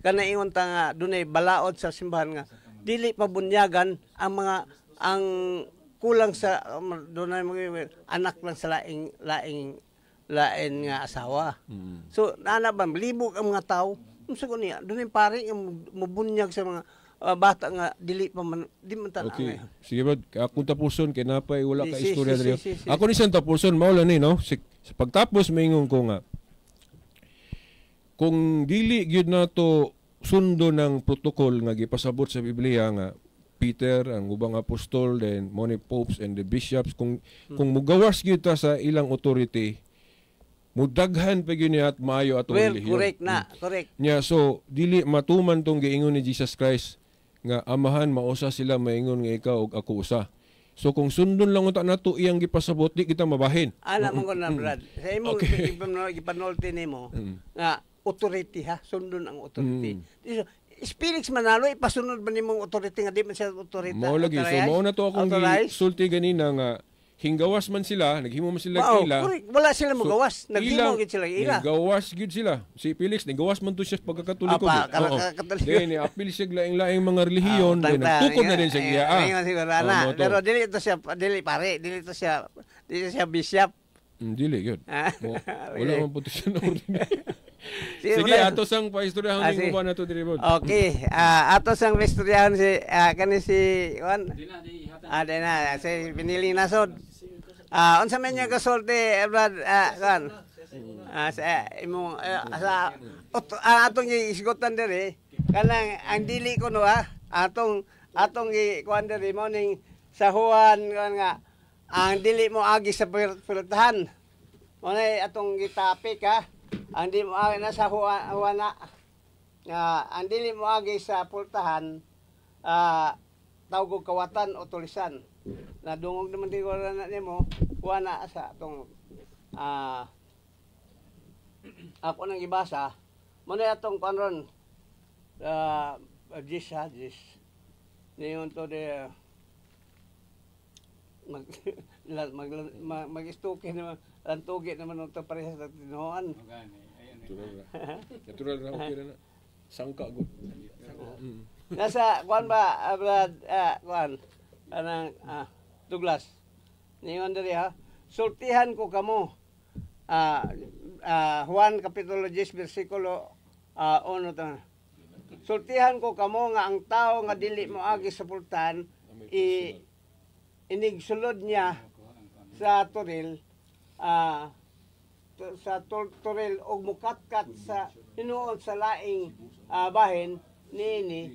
[SPEAKER 1] kana ingon ta nga doon ay balaod sa simbahan nga dili pa bunyagan ang mga ang kulang sa doon ay mga anak lang sa laing laing lain nga asawa. So nana ba libog ang mga tao. Unsa ko niya doon ay pare nga mubunyag sa mga bata nga dili pa man di man tan
[SPEAKER 2] Okay. Sige bro, akong tapuson kay napay wala ka
[SPEAKER 1] Si,
[SPEAKER 2] istorya
[SPEAKER 1] si,
[SPEAKER 2] diri.
[SPEAKER 1] si, si, si.
[SPEAKER 2] Ako ni siyang tapuson mao lang ni no. Sa pagtapos maingon ko nga kung dili gyud nato sundo ng protocol nga gipasabot sa Biblia nga Peter ang ubang apostol, then mo ni popes and the bishops, kung mugawas gyud ta sa ilang authority, mudaghan pa gyud niya at maayo atong
[SPEAKER 1] Well,
[SPEAKER 2] relihiyon.
[SPEAKER 1] correct na, correct.
[SPEAKER 2] Nya so dili matuman tong giingon ni Jesus Christ nga, "Amahan, mausa sila maingon nga ikaw ug ako usa." So kung sundon lang unta nato iyang gipasabot, di kita mabahin.
[SPEAKER 1] Ana man ko na, Brad. Sa imo gipanulti nimo nga authority ha, sundon ang authority. So, is Felix Manalo ipasunod ba nimong authority nga di man siya authority?
[SPEAKER 2] Mao lagi. So mao na to akong
[SPEAKER 1] authorized?
[SPEAKER 2] Gisulti ganina nga hinggawas man sila, naghimo man sila
[SPEAKER 1] Mao,
[SPEAKER 2] ila.
[SPEAKER 1] Correct. Wala sila mogawas. Naghimo gid sila ila.
[SPEAKER 2] Nigawas gyud sila. Si Felix nigawas man to siya sa pagkakatoliko.
[SPEAKER 1] Ah,
[SPEAKER 2] gyud. Oo.
[SPEAKER 1] katoliko.
[SPEAKER 2] Then niapil siya laing-laing mga relihiyon, then nagtukod na din sa iya.
[SPEAKER 1] Ah, siguro na.
[SPEAKER 2] Oh, mao to.
[SPEAKER 1] Pero dili to siya dili pare, dili to siya bishop.
[SPEAKER 2] Dili gyud.
[SPEAKER 1] Ah.
[SPEAKER 2] Wala man po to siya na ordinary.
[SPEAKER 1] Sige,
[SPEAKER 2] Sige, ato sang paistoryahan
[SPEAKER 1] Ah,
[SPEAKER 2] ning
[SPEAKER 1] sige.
[SPEAKER 2] uban nato diri, Bod.
[SPEAKER 1] Okay, ato sang istoryahan si kani si Juan. Ah, di na si pinili nasod. Unsa man niya kasulti, Brad, kan? Sa imong sa atong giisgutan diri kanang ang dili ko no atong gi kuan diri mo ning sa Juan kuan nga Ang dili mo agi sa pultahan. Mao na atong gitapik ha. Ang di mo agi nasa Juana. Nga ang dili mo agi sa pultahan, tawag og kawatan o tulisan. Nadungog naman di ko na nimo, Juana sa atong ako nang gibasa. Mao na atong kuan ron. Jis ha, jis. Niyon to de mag mag mag, mag-istuki naman, lantugi naman ito parehas sa tinuan.
[SPEAKER 2] Natural ra. Natural ra, okay ra na. Sangka gud.
[SPEAKER 1] Nasa kuan ba, Brad, kuan kanang Douglas. Ningon diri ha. Sultihan ko kamo. Juan kapitulo 10 bersikulo 1 ta. Sultihan ko kamo nga ang tao nga dili mo agi sa pultahan i inigsulod niya sa toril sa toril og mukatkat sa hinuon sa laing bahin niini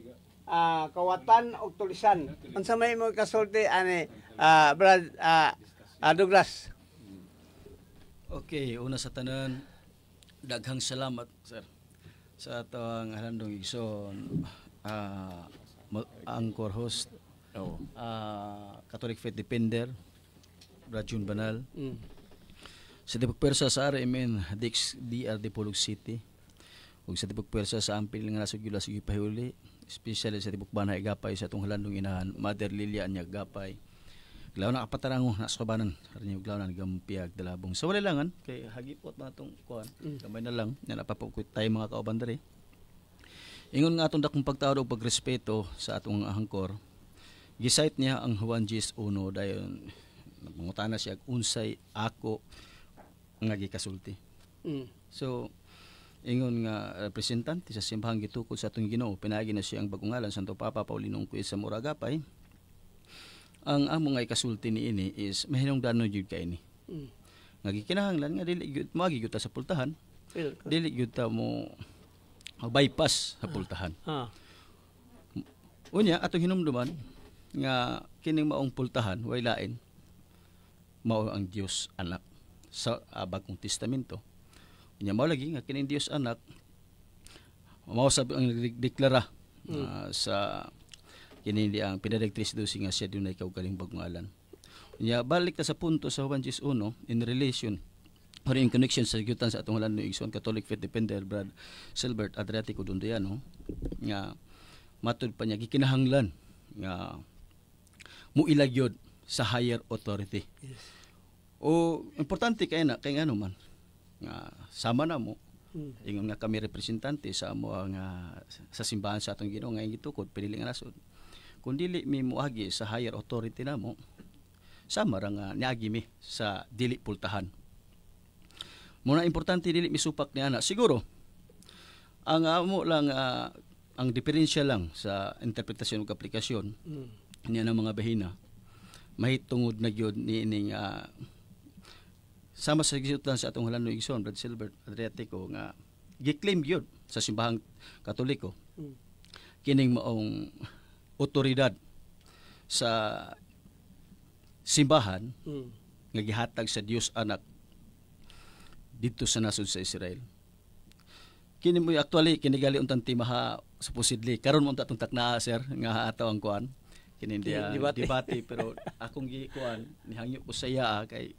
[SPEAKER 1] kawatan og tulisan. Unsa may mo kasulti ani, Brad Douglas?
[SPEAKER 3] Okay, una sa tanan, daghang salamat, sir, sa atong halandong igsoon, anchor host, Catholic Faith Defender, Brad Jun Banal. Sa tibok pwersa sa RMN, Dix DR Dipolog City. Ug sa tibok pwersa sa ampil nga nasog yula sige pahuli, especially sa tibok banay gapay sa atong halandong inahan, Mother Lilia anya gapay. Glaw na kapatarango na sa kabanan, rin glaw na gampiag dalabong. Sa wala langan, kay hagipot na itong kuan, gamay na lang, na napapukit tayo mga kauban diri. Ingon nga atong dakong pagtawad og pagrespeto sa atong angkor. Gisite niya ang Juan 10:1, dayon nagmangutana siya unsay ako nga gikasulti. So ingon nga representante sa simbahang gitukod sa atong Ginoo, pinaagi na siya ang bagong ngalan, Santo Papa Paulino Kuy sa Muragapay. Ang amo nga ikasulti niini is mahinungdanon gyud kay ini. Nga gikinahanglan nga dili gyud moagi gyud ta sa pultahan, dili gyud ta mo bypass sa pultahan. Unya atong hinumduman nga kining maong pultahan way lain mao ang Dios Anak sa Bagong Testamento. Unya mao lagi nga kining Dios Anak mao sab ang nagdeklara sa kini di ang Benedict 3:12 nga siya dunay kaugaling bagong ngalan. Unya balik ta sa punto sa Juan 10:1 in relation or in connection sa gyutan sa atong halandong igsoon, Catholic Faith Defender Brad Silbert Adriatico Dondiano, nga matud pa niya gikinahanglan nga muilag gyud sa higher authority. O importante kay na kay ngano man nga sama na mo ingon nga kami representante sa amo nga sa simbahan sa atong Ginoo nga gitukod pinili nga nasod. Kung dili mi moagi sa higher authority namo, sama ra nga niagi mi sa dili pultahan. Muna importante dili misupak ni ana. Siguro ang amo lang ang diferensya lang sa interpretasyon ug aplikasyon niya ng mga bahina mahitungod na gyud ni ining sama sa gisutan sa atong halandong igsoon Brad Silbert Adriatico nga gi-claim gyud sa simbahang Katoliko kining maong otoridad sa simbahan nga gihatag sa Dios Anak didto sa nasod sa Israel. Kini mo actually kini gali untang timaha supposedly karon mo unta atong taknaa, sir, nga ato ang kuan kini dia
[SPEAKER 1] Debate.
[SPEAKER 3] Debate, pero akong gi kuan nihangyo ko sa iya kay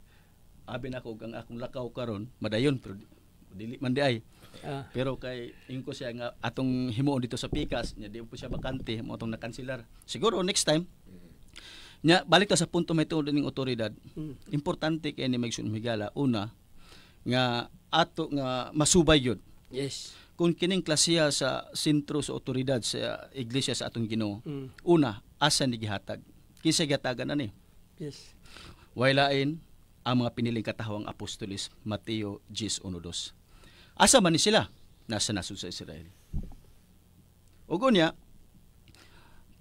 [SPEAKER 3] abi nako ang akong lakaw karon madayon, pero dili man di ay. Pero kay ingon ko siya nga atong himuon dito sa Pikas nya di po siya bakante mo atong nakanselar. Siguro next time. Nya balik ta sa punto may tuod ning otoridad. Importante kay ni Megson Migala una nga ato nga masubay gyud. Kung kining klasiya sa sentro sa otoridad sa iglesia sa atong Ginoo. Una, asa ni gihatag? Kinsa gihatagan ani? Way lain ang mga piniling katawang apostoles, Mateo 10:1-2. Asa man ni sila? Nasa nasod sa Israel. Ug unya,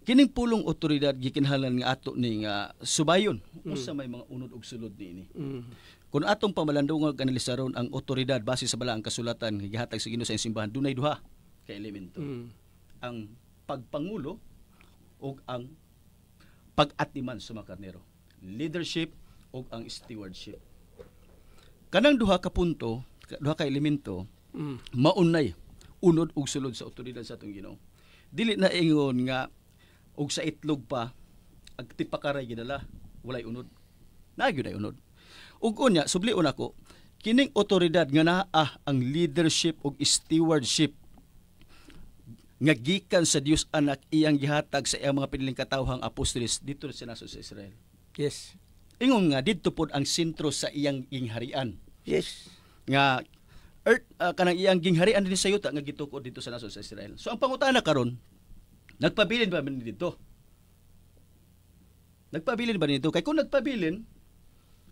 [SPEAKER 3] kining pulong otoridad gikinahanglan nga ato ning subayon usa may mga unod og sulod niini. Kung atong pamalandungan ug analisaron ang otoridad base sa balaang kasulatan nga gihatag sa Ginoo sa simbahan, dunay duha ka elemento. Ang pagpangulo ug ang pag-atiman sa mga karnero. Leadership ug ang stewardship. Kanang duha ka punto, duha ka elemento, maunay unod ug sulod sa otoridad sa atong Ginoo. Dili na ingon nga og sa itlog pa ag tipakaray gidala, walay unod. Naa gyud ay unod. Ug unya sublion ako kining otoridad nga naa ang leadership ug stewardship nga gikan sa Dios Anak, iyang gihatag sa iyang mga piniling katawhang apostoles dito sa nasod sa Israel. Ingon nga didto pod ang sentro sa iyang gingharian nga earth, kanang iyang gingharian dinhi sa yuta nga gitukod dito sa nasod sa Israel. So ang pangutana karon, nagpabilin ba man dito? Nagpabilin ba dito? Kay kung nagpabilin,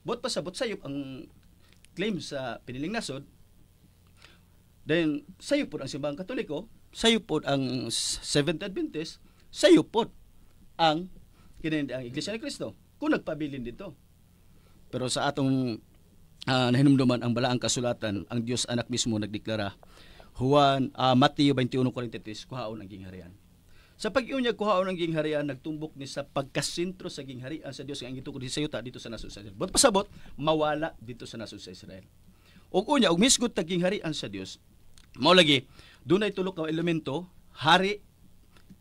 [SPEAKER 3] buot pasabot sayop ang claim sa piniling nasod, then sayop pod ang Simbahang Katoliko, sayop pod ang Seventh Adventist, sayop pod ang kini ang Iglesia ni Cristo kung nagpabilin dito. Pero sa atong nahinumduman ang balaang kasulatan, ang Dios Anak mismo nagdeklara, Juan Mateo 21:43, kuhaon ang gingharian. Sa pag-iyon niya kuhaon ang gingharian, nagtumbok ni sa pagkasentro sa gingharian sa Dios nga ang gitukod sa yuta dito sa nasod sa Israel. Buot pasabot, mawala dito sa nasod sa Israel. Ug unya og misgot tag gingharian sa Dios, mao lagi dunay tulo ka elemento: hari,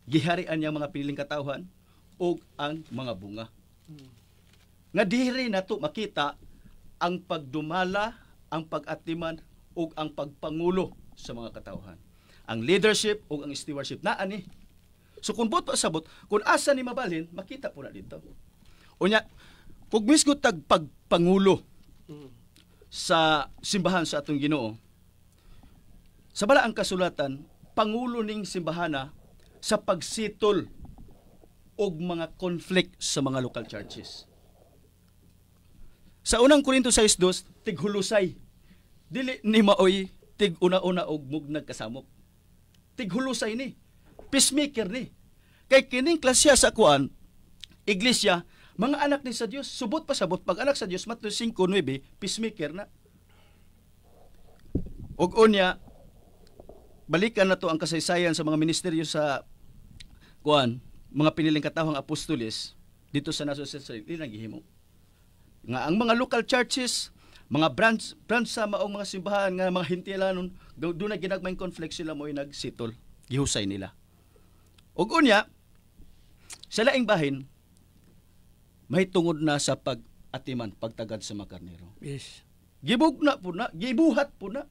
[SPEAKER 3] giharian niya mga piniling katawhan, ug ang mga bunga. Nga diri nato makita ang pagdumala, ang pag-atiman ug ang pagpangulo sa mga katawhan. Ang leadership ug ang stewardship naa ni. So kung buot pasabot, kung asa ni mabalhin, makita po na dito. Unya, kung mismo tag pagpangulo sa simbahan sa atong Ginoo, sa balaang kasulatan, pangulo ning simbahana sa pagsitol og mga conflict sa mga local churches. Sa Unang Korinto 6:2, tighulusay. Dili ni maoy tig una-una og mugnag kasamok. Tighulusay ni. Peacemaker ni. Kay kining klasya sa kuan, iglesia, mga anak ni sa Dios, subot pa sabot pag anak sa Dios, Mateo 5:9, peacemaker na. Og unya, balikan na to ang kasaysayan sa mga ministeryo sa kuan, mga piniling katawhang apostoles dito sa nasod sa Israel, di nang gihimo. Nga ang mga local churches, mga branch branch sa maong mga simbahan nga mga hintilanon, doon na ginagmayng conflict, sila mo'y nagsitol, gihusay nila. Ug unya, sa laing bahin, may tungod na sa pag-atiman, pagtagad sa mga karnero. Gibugna po na, gibuhat po na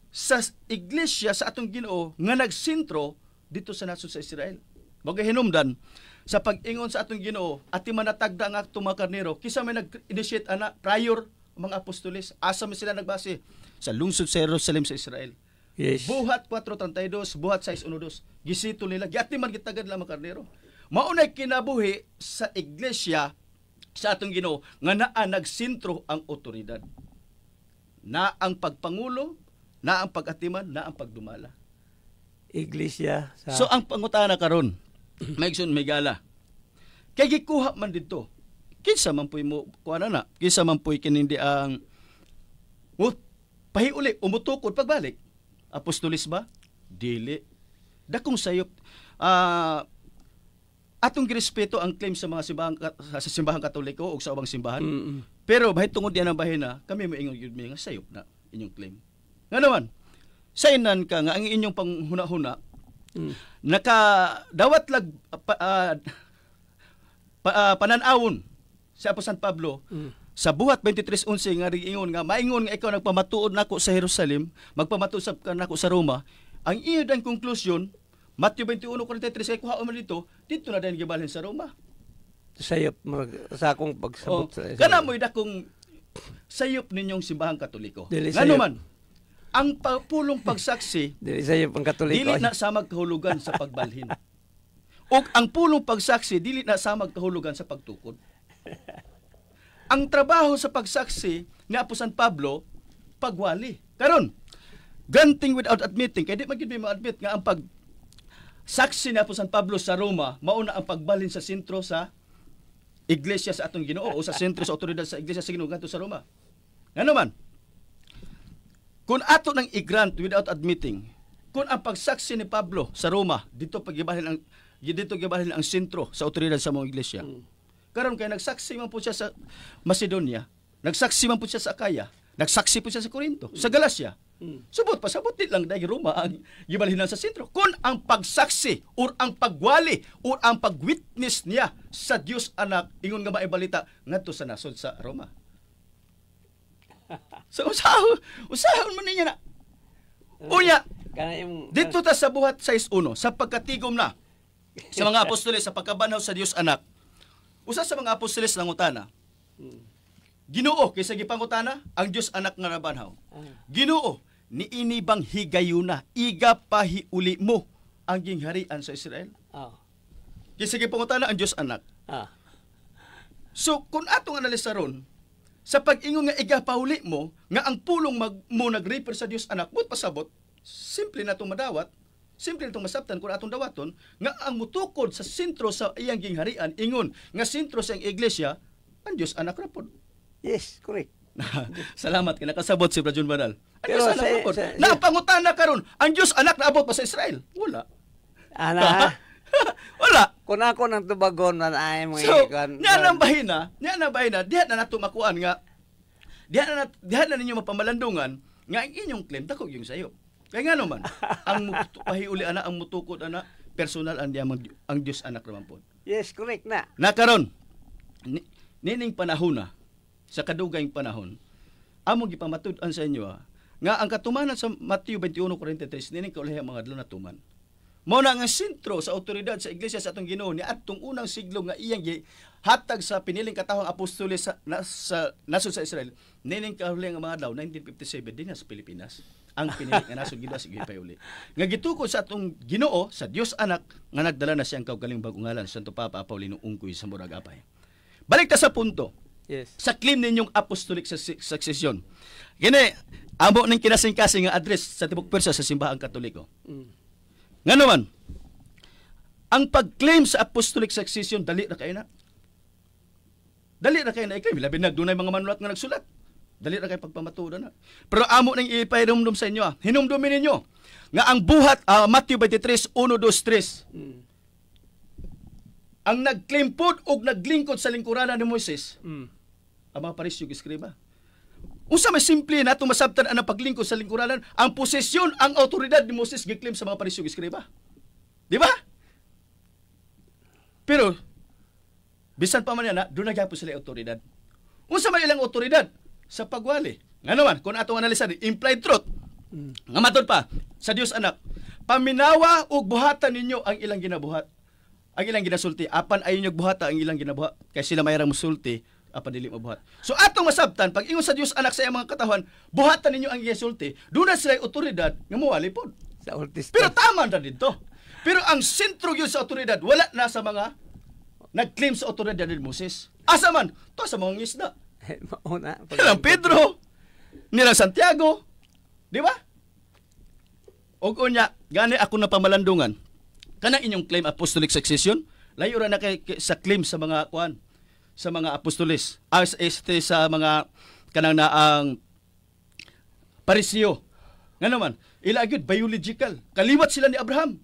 [SPEAKER 3] sa iglesia sa atong Ginoo nga nagsentro dito sa nasod sa Israel. Bagay hinumdan sa pag-ingon sa atong Ginoo, atiman natagda ang atong mga karnero, kisa may nag-initiate ana prior mga apostoles, asa man sila nagbase? Sa lungsod sa Jerusalem sa Israel. Buhat 4:32, Buhat 6:12. Gisito nila, giatiman gitagad lang mga karnero. Maunay kinabuhi sa iglesia sa atong Ginoo nga naa nagsentro ang otoridad. Na ang pagpangulo, na ang pag-atiman, na ang pagdumala.
[SPEAKER 1] Iglesia sa
[SPEAKER 3] So ang pangutana karon, Megson Megala. Kay gikuha man didto. Kinsa man puy mo kuha na na? Kinsa man puy kinindi ang mo pahiuli umutukod pagbalik? Apostolis ba? Dili. Dakong sayop. Atong girespeto ang claim sa mga simbahan sa Simbahang Katoliko o sa ubang simbahan. Pero bahit tungod diyan ang bahina, kami moingon gyud mi nga sayop na inyong claim. Nga naman, sainan ka nga ang inyong panghuna-huna naka dawat lag pa, pananawon sa Apo San Pablo sa Buhat 23:11 nga riingon nga maingon nga ikaw nagpamatuod nako sa Jerusalem, magpamatuod sab ka nako sa Roma. Ang iyo dan conclusion, Matthew 21:43, kay kuhaon man dito, dito na dayon gibalhin sa Roma.
[SPEAKER 1] Sayop murag sa akong pagsabot
[SPEAKER 3] Oh,
[SPEAKER 1] sa
[SPEAKER 3] kana mo'y dakong sayop ninyong Simbahang Katoliko.
[SPEAKER 1] Dili
[SPEAKER 3] Ngano
[SPEAKER 1] sayop.
[SPEAKER 3] man, ang pulong pagsaksi
[SPEAKER 1] Dili sayop ang Katoliko.
[SPEAKER 3] Dili na samag kahulugan sa pagbalhin. O ang pulong pagsaksi dili na samag kahulugan sa pagtukod. Ang trabaho sa pagsaksi ni Apo San Pablo, pagwali. Karon, granting without admitting, kay di man gyud mi ma-admit nga ang pag saksi ni Apo San Pablo sa Roma mauna ang pagbalhin sa sentro sa iglesia sa atong Ginoo o sa sentro sa otoridad sa iglesia sa Ginoo ngadto sa Roma. Ngano man, kung ato nang i-grant without admitting, kung ang pagsaksi ni Pablo sa Roma, dito gibalhin ang sentro sa otoridad sa mga iglesia. Karon kay nagsaksi man po siya sa Macedonia, nagsaksi man po siya sa Acaya, nagsaksi po siya sa Corinto, sa Galacia. Subot pasabot di lang dahil Roma ang gibalhinan sa sentro. Kung ang pagsaksi or ang pagwali or ang pagwitness niya sa Dios Anak ingon nga maibalita ngadto sa nasod sa Roma. So usahon, usahon man niya na. Unya, dito ta sa Buhat 6:1 sa pagkatigom na sa mga apostoles sa pagkabanhaw sa Dios Anak. Usa sa mga apostoles nangutana. Ginoo, kaysa gipangutana ang Dios Anak nga nabanhaw. Ginoo, niini bang higayuna iga pahiuli mo ang gingharian sa Israel? Kaysa gipangutana ang Dios Anak. So kung atong analisa ron, sa pag-ingon nga iga pauli mo nga ang pulong mo nag-refer sa Dios Anak, but pasabot, simple na itong madawat, simple na itong masabtan kung atong dawaton, nga ang mutukod sa sentro sa iyang gingharian, ingon nga sentro sa iyang iglesia, ang Dios Anak ra pod.
[SPEAKER 1] Yes, correct.
[SPEAKER 3] Salamat kay nakasabot si Brad Jun Banal. Ang
[SPEAKER 1] Pero
[SPEAKER 3] Dios Anak ra pod. Napangutana karon, ang Dios Anak naabot pa sa Israel? Wala.
[SPEAKER 1] Ana.
[SPEAKER 3] Wala.
[SPEAKER 1] Kung ako nang tubagon man ay mga
[SPEAKER 3] So, niya nang bahina, diha na nato makuan nga diha na ninyo mapamalandungan nga ang inyong claim dako yung sayo. Kaya nga naman, ang pahiuli ana, ang mutukod ana, personal ang diya ang Dios Anak raman pod.
[SPEAKER 1] Yes, correct na.
[SPEAKER 3] Nakaron nining panahon na sa kadugayng panahon, among gipamatud-an sa inyo nga ang katumanan sa Mateo 21:43 nining kaulahi ang mga adlaw natuman. Mao na nga sentro sa otoridad sa iglesia sa atong Ginoo ni adtong unang siglo nga iyang hatag sa piniling katawhang apostoles sa nasod sa Israel nining kahuliang mga adlaw 1957 dinha sa Pilipinas ang piniling nga nasod gid sa gipayuli nga gitukod sa atong Ginoo sa Dios Anak nga nagdala na siyang kaugaling bagong ngalan Santo Papa Paulino Ungkoy sa Murag Apay. Balik ta sa punto.
[SPEAKER 1] Yes.
[SPEAKER 3] Sa claim ninyong apostolic succession. Gini amo ning kinasingkasing nga address sa tibok persa sa simbahang Katoliko. Nga naman, ang pag-claim sa apostolic succession, dali ra kayo na. Dali ra kayo na i-claim. Labi na, dunay mga manulat nga nagsulat. Dali ra kayo pagpamatuodan na. Pero amo nang ipahinumdum sa inyo. Hinumdumin ninyo nga ang buhat, Matthew 23, 1, 2, 3. Ang nag-claim pod og naglingkod sa lingkuranan ni Moises, ang mga Parisyo eskriba. Unsa may simple na itong masabtan ang paglingkod sa lingkuranan, ang posesyon, ang autoridad ni Moses giklaim sa mga Parisyo eskriba. Di ba? Pero bisan pa man yan, doon na gyapon sila autoridad. Unsa may ilang autoridad sa pagwali. Nga naman, kung atong analisan, implied truth. Nga matod pa, sa Dios Anak, paminawa ug buhatan ninyo ang ilang ginabuhat. Ang ilang ginasulti, apan ayon nyo buhata ang ilang ginabuhat. Kay sila mayroong musulti, apan dili mabuhat. So atong masabtan, pag ingon sa Dios Anak sa iyang mga katawhan, buhatan ninyo ang ginasulti, doon na sila otoridad nga muwali pod.
[SPEAKER 1] Sa Old Testament.
[SPEAKER 3] Pero tama na dito. Pero ang sentro yun sa otoridad, wala na sa mga nag-claim sa otoridad ni Moses. Asa man? To sa mga isda.
[SPEAKER 1] Mauna.
[SPEAKER 3] Nilang Pedro, nilang Santiago, di ba? Og unya, gani ako na pamalandungan. Kanang inyong claim apostolic succession, layo ra na kay sa claim sa mga kuan, sa mga apostoles, as este sa mga kanang na ang Parisio. Nga naman, ila gyud biological. Kaliwat sila ni Abraham.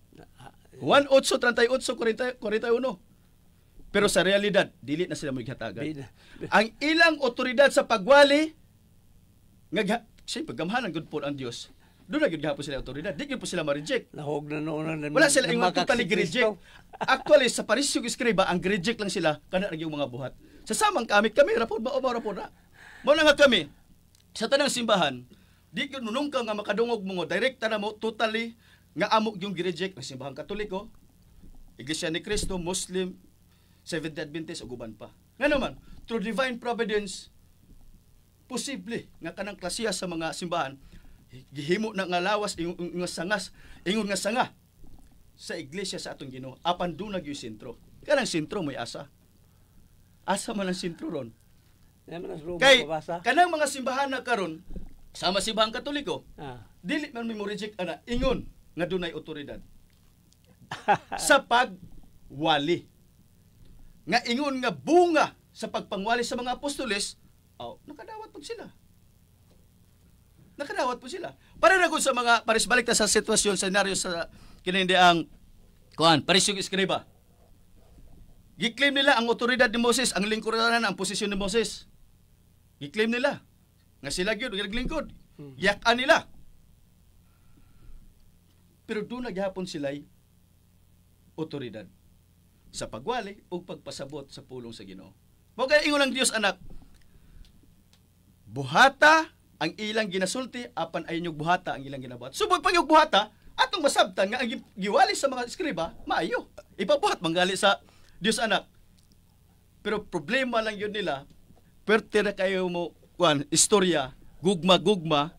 [SPEAKER 3] 1 8 38 41. Pero sa realidad, dili na sila moghatagan. Ang ilang otoridad sa pagwali nga siyempre gamhanan gud po ang Dios. Doon na gyud gihapon sila otoridad. Di gyud po sila ma-reject.
[SPEAKER 1] Nahog na noon.
[SPEAKER 3] Wala sila ingon totally reject. Actually sa Parisio eskriba ang reject lang sila kana ra yung mga buhat. Sa samang kami rapod ba ra pod na. Mao na nga kami sa tanang simbahan, di gyud nunong ka nga makadungog mo direkta na mo totally nga amo yung gi-reject ang simbahang Katoliko, Iglesia ni Cristo, Muslim, Seventh-day Adventist ug uban pa. Nga naman, through divine providence posible nga kanang klasiya sa mga simbahan gihimo na nga lawas ingon nga sangas ingon nga sanga sa iglesia sa atong Ginoo apan dunag yung sentro. Kanang sentro may asa. Asa man ang sentro ron. Kay kanang mga simbahan na karon sama simbahang Katoliko, dili man mo reject ana ingon nga dunay otoridad sa pagwali. Nga ingon nga bunga sa pagpangwali sa mga apostoles, oh, nakadawat po sila. Nakadawat po sila. Para na kung sa mga, pares balik ta sa sitwasyon, senaryo sa kinindi ang, kuan, Parisyo eskriba. Gi-claim nila ang otoridad ni Moses, ang lingkuranan, ang posisyon ni Moses. Gi-claim nila nga sila gyud naglingkod. Giyak-an nila. Pero doon na gihapon sila'y otoridad sa pagwali o pagpasabot sa pulong sa Ginoo. Mao kay ingon ang Dios Anak, buhata ang ilang ginasulti apan ay inyong buhata ang ilang ginabuhat. So pag inyong buhata, atong masabtan nga ang giwali sa mga eskriba, maayo. Ipabuhat manggali sa Dios Anak. Pero problema lang yun nila, pwerte na kayo mo kuan istorya, gugma-gugma,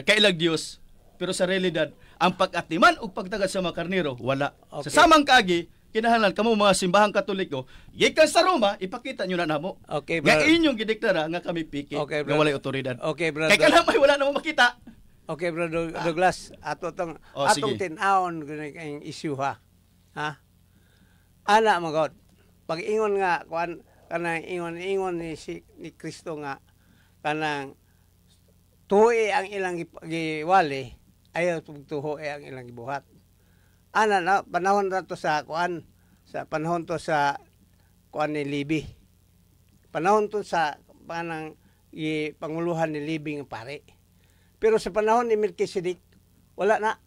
[SPEAKER 3] kailag Dios. Pero sa realidad, ang pag-atiman ug pagtagad sa mga karnero, wala.
[SPEAKER 1] Okay.
[SPEAKER 3] Sa samang kaagi, kinahanglan kamo mga simbahang Katoliko, gikan sa Roma, ipakita nyo na namo.
[SPEAKER 1] Okay,
[SPEAKER 3] nga
[SPEAKER 1] brother.
[SPEAKER 3] inyong gideklara nga kami piki,
[SPEAKER 1] Okay,
[SPEAKER 3] nga
[SPEAKER 1] brother.
[SPEAKER 3] walay otoridad.
[SPEAKER 1] Okay, brother.
[SPEAKER 3] Kay kanang may wala na mo makita.
[SPEAKER 1] Okay, bro Douglas, ato tong
[SPEAKER 3] Oh,
[SPEAKER 1] atong
[SPEAKER 3] sige.
[SPEAKER 1] tin-awon gani kayong issue ha. Ha? Ana magod. Pag ingon nga kuan kanang ingon-ingon ni si ni Kristo nga kanang tuhi ang ilang giwali, ayaw tuhoe ang ilang gibuhat. Ana na panahon na to sa kuan, sa panahon to sa kuan ni Libi. Panahon to sa panang panguluhan ni Libi nga pare. Pero sa panahon ni Melchizedek, wala na.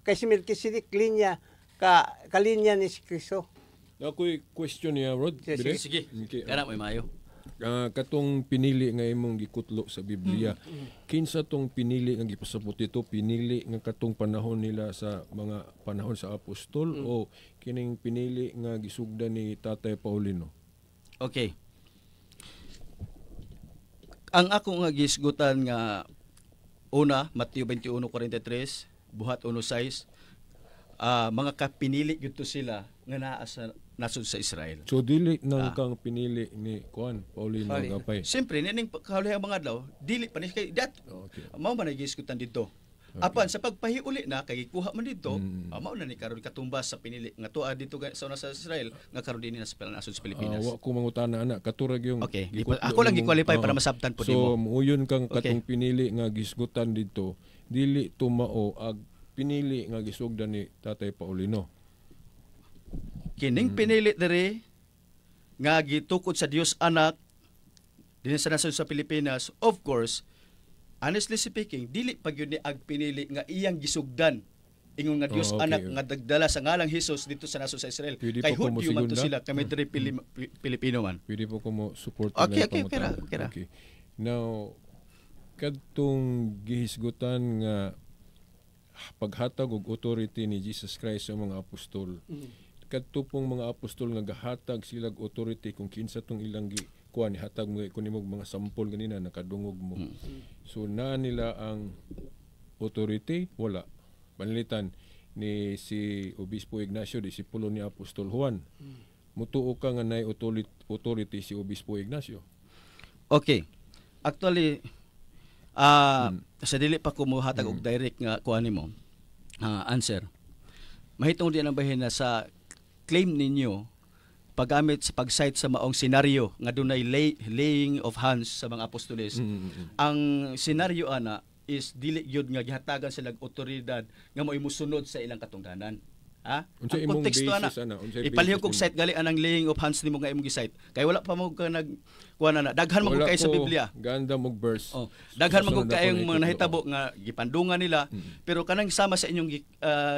[SPEAKER 1] Kay si Melchizedek linya ka kalinya ni si Kristo.
[SPEAKER 2] Ako'y question niya, Rod.
[SPEAKER 1] Sige,
[SPEAKER 2] Bire?
[SPEAKER 3] Sige.
[SPEAKER 2] Okay.
[SPEAKER 3] Kana may maayo.
[SPEAKER 2] Katong pinili nga imong gikutlo sa Biblia. Kinsa tong pinili nga gipasabot dito? Pinili nga katong panahon nila sa mga panahon sa apostol o kining pinili nga gisugdan ni Tatay Paulino?
[SPEAKER 3] Okay. Ang ako nga gisgutan nga una, Mateo 21:43, Buhat 1:6, mga kapinili gyud to sila nga naa sa nasod sa Israel.
[SPEAKER 2] So dili nang kang pinili ni Juan Paulino
[SPEAKER 1] Paulino.
[SPEAKER 2] Gapay.
[SPEAKER 3] Siyempre, nining kahulihan mga adlaw, dili pa ni kay dat.
[SPEAKER 2] Okay.
[SPEAKER 3] Mao man ang gisgutan dito. Apan sa pagpahiuli na kay gikuha man dito, mao na ni karon katumbas sa pinili nga tuad dito sa una sa Israel nga karon dinhi na sa nasod sa Pilipinas.
[SPEAKER 2] Wa ko mangutana ana katurag yung
[SPEAKER 3] Okay,
[SPEAKER 2] gikutlo
[SPEAKER 3] ako lang
[SPEAKER 2] nimong-
[SPEAKER 3] gi-qualify para
[SPEAKER 2] Oo.
[SPEAKER 3] masabtan po
[SPEAKER 2] So
[SPEAKER 3] nimo.
[SPEAKER 2] muuyon kang
[SPEAKER 3] Okay.
[SPEAKER 2] katong pinili nga gisgutan dito, dili tumao ag pinili nga gisugdan ni Tatay Paulino.
[SPEAKER 3] Kining pinili diri nga gitukod sa Dios Anak dinhi sa nasod sa Pilipinas, of course, honestly speaking, dili pa gyud ni ag pinili nga iyang gisugdan ingon nga Dios
[SPEAKER 2] Oh, okay.
[SPEAKER 3] Anak nga dagdala sa ngalang Hesus dito sa nasod sa Israel.
[SPEAKER 2] Pwede
[SPEAKER 3] Kay
[SPEAKER 2] pa ko
[SPEAKER 3] Hudyo man to
[SPEAKER 2] mosigunda?
[SPEAKER 3] sila, kami diri Pilipino man.
[SPEAKER 2] Pwede po ko mo support
[SPEAKER 3] Okay,
[SPEAKER 2] na
[SPEAKER 3] okay, okay ra,
[SPEAKER 2] pangutana.
[SPEAKER 3] okay ra.
[SPEAKER 2] Okay. Now, kadtong gihisgutan nga paghatag og authority ni Jesus Christ sa mga apostol. Kadto pong mga apostol nga gahatag sila og authority kung kinsa tong ilang gi kuan hatag mo kun nimog mga sampol ganina nakadungog mo. So naa nila ang authority, wala. Panalitan ni si Obispo Ignacio, disipulo ni Apostol Juan. Mutuo ka nga naay authority si Obispo Ignacio.
[SPEAKER 3] Okay. Actually, sa dili pa ko mohatag og direct nga kuan nimo answer. Mahitungod din ang bahin na sa claim ninyo paggamit sa pag-cite sa maong senaryo nga dunay laying of hands sa mga apostoles. Ang senaryo ana is dili gyud nga gihatagan sila og otoridad nga mo'y musunod sa ilang katungdanan. Ha?
[SPEAKER 2] Unsa
[SPEAKER 3] Ang
[SPEAKER 2] imong
[SPEAKER 3] konteksto ana,
[SPEAKER 2] basis ana? Unsay
[SPEAKER 3] ipalihog
[SPEAKER 2] basis
[SPEAKER 3] kog
[SPEAKER 2] nimo?
[SPEAKER 3] cite gali anang laying of hands nimo nga imong gi-cite. Kay wala pa mo ka nag kuan ana. Daghan man gud
[SPEAKER 2] Wala
[SPEAKER 3] kay sa
[SPEAKER 2] ko
[SPEAKER 3] Biblia.
[SPEAKER 2] Ganda mog verse.
[SPEAKER 3] Oh, daghan man gud
[SPEAKER 2] Susunod ako
[SPEAKER 3] kayong
[SPEAKER 2] na
[SPEAKER 3] mga
[SPEAKER 2] ikutlo.
[SPEAKER 3] nahitabo nga gipandungan nila, pero kanang sama sa inyong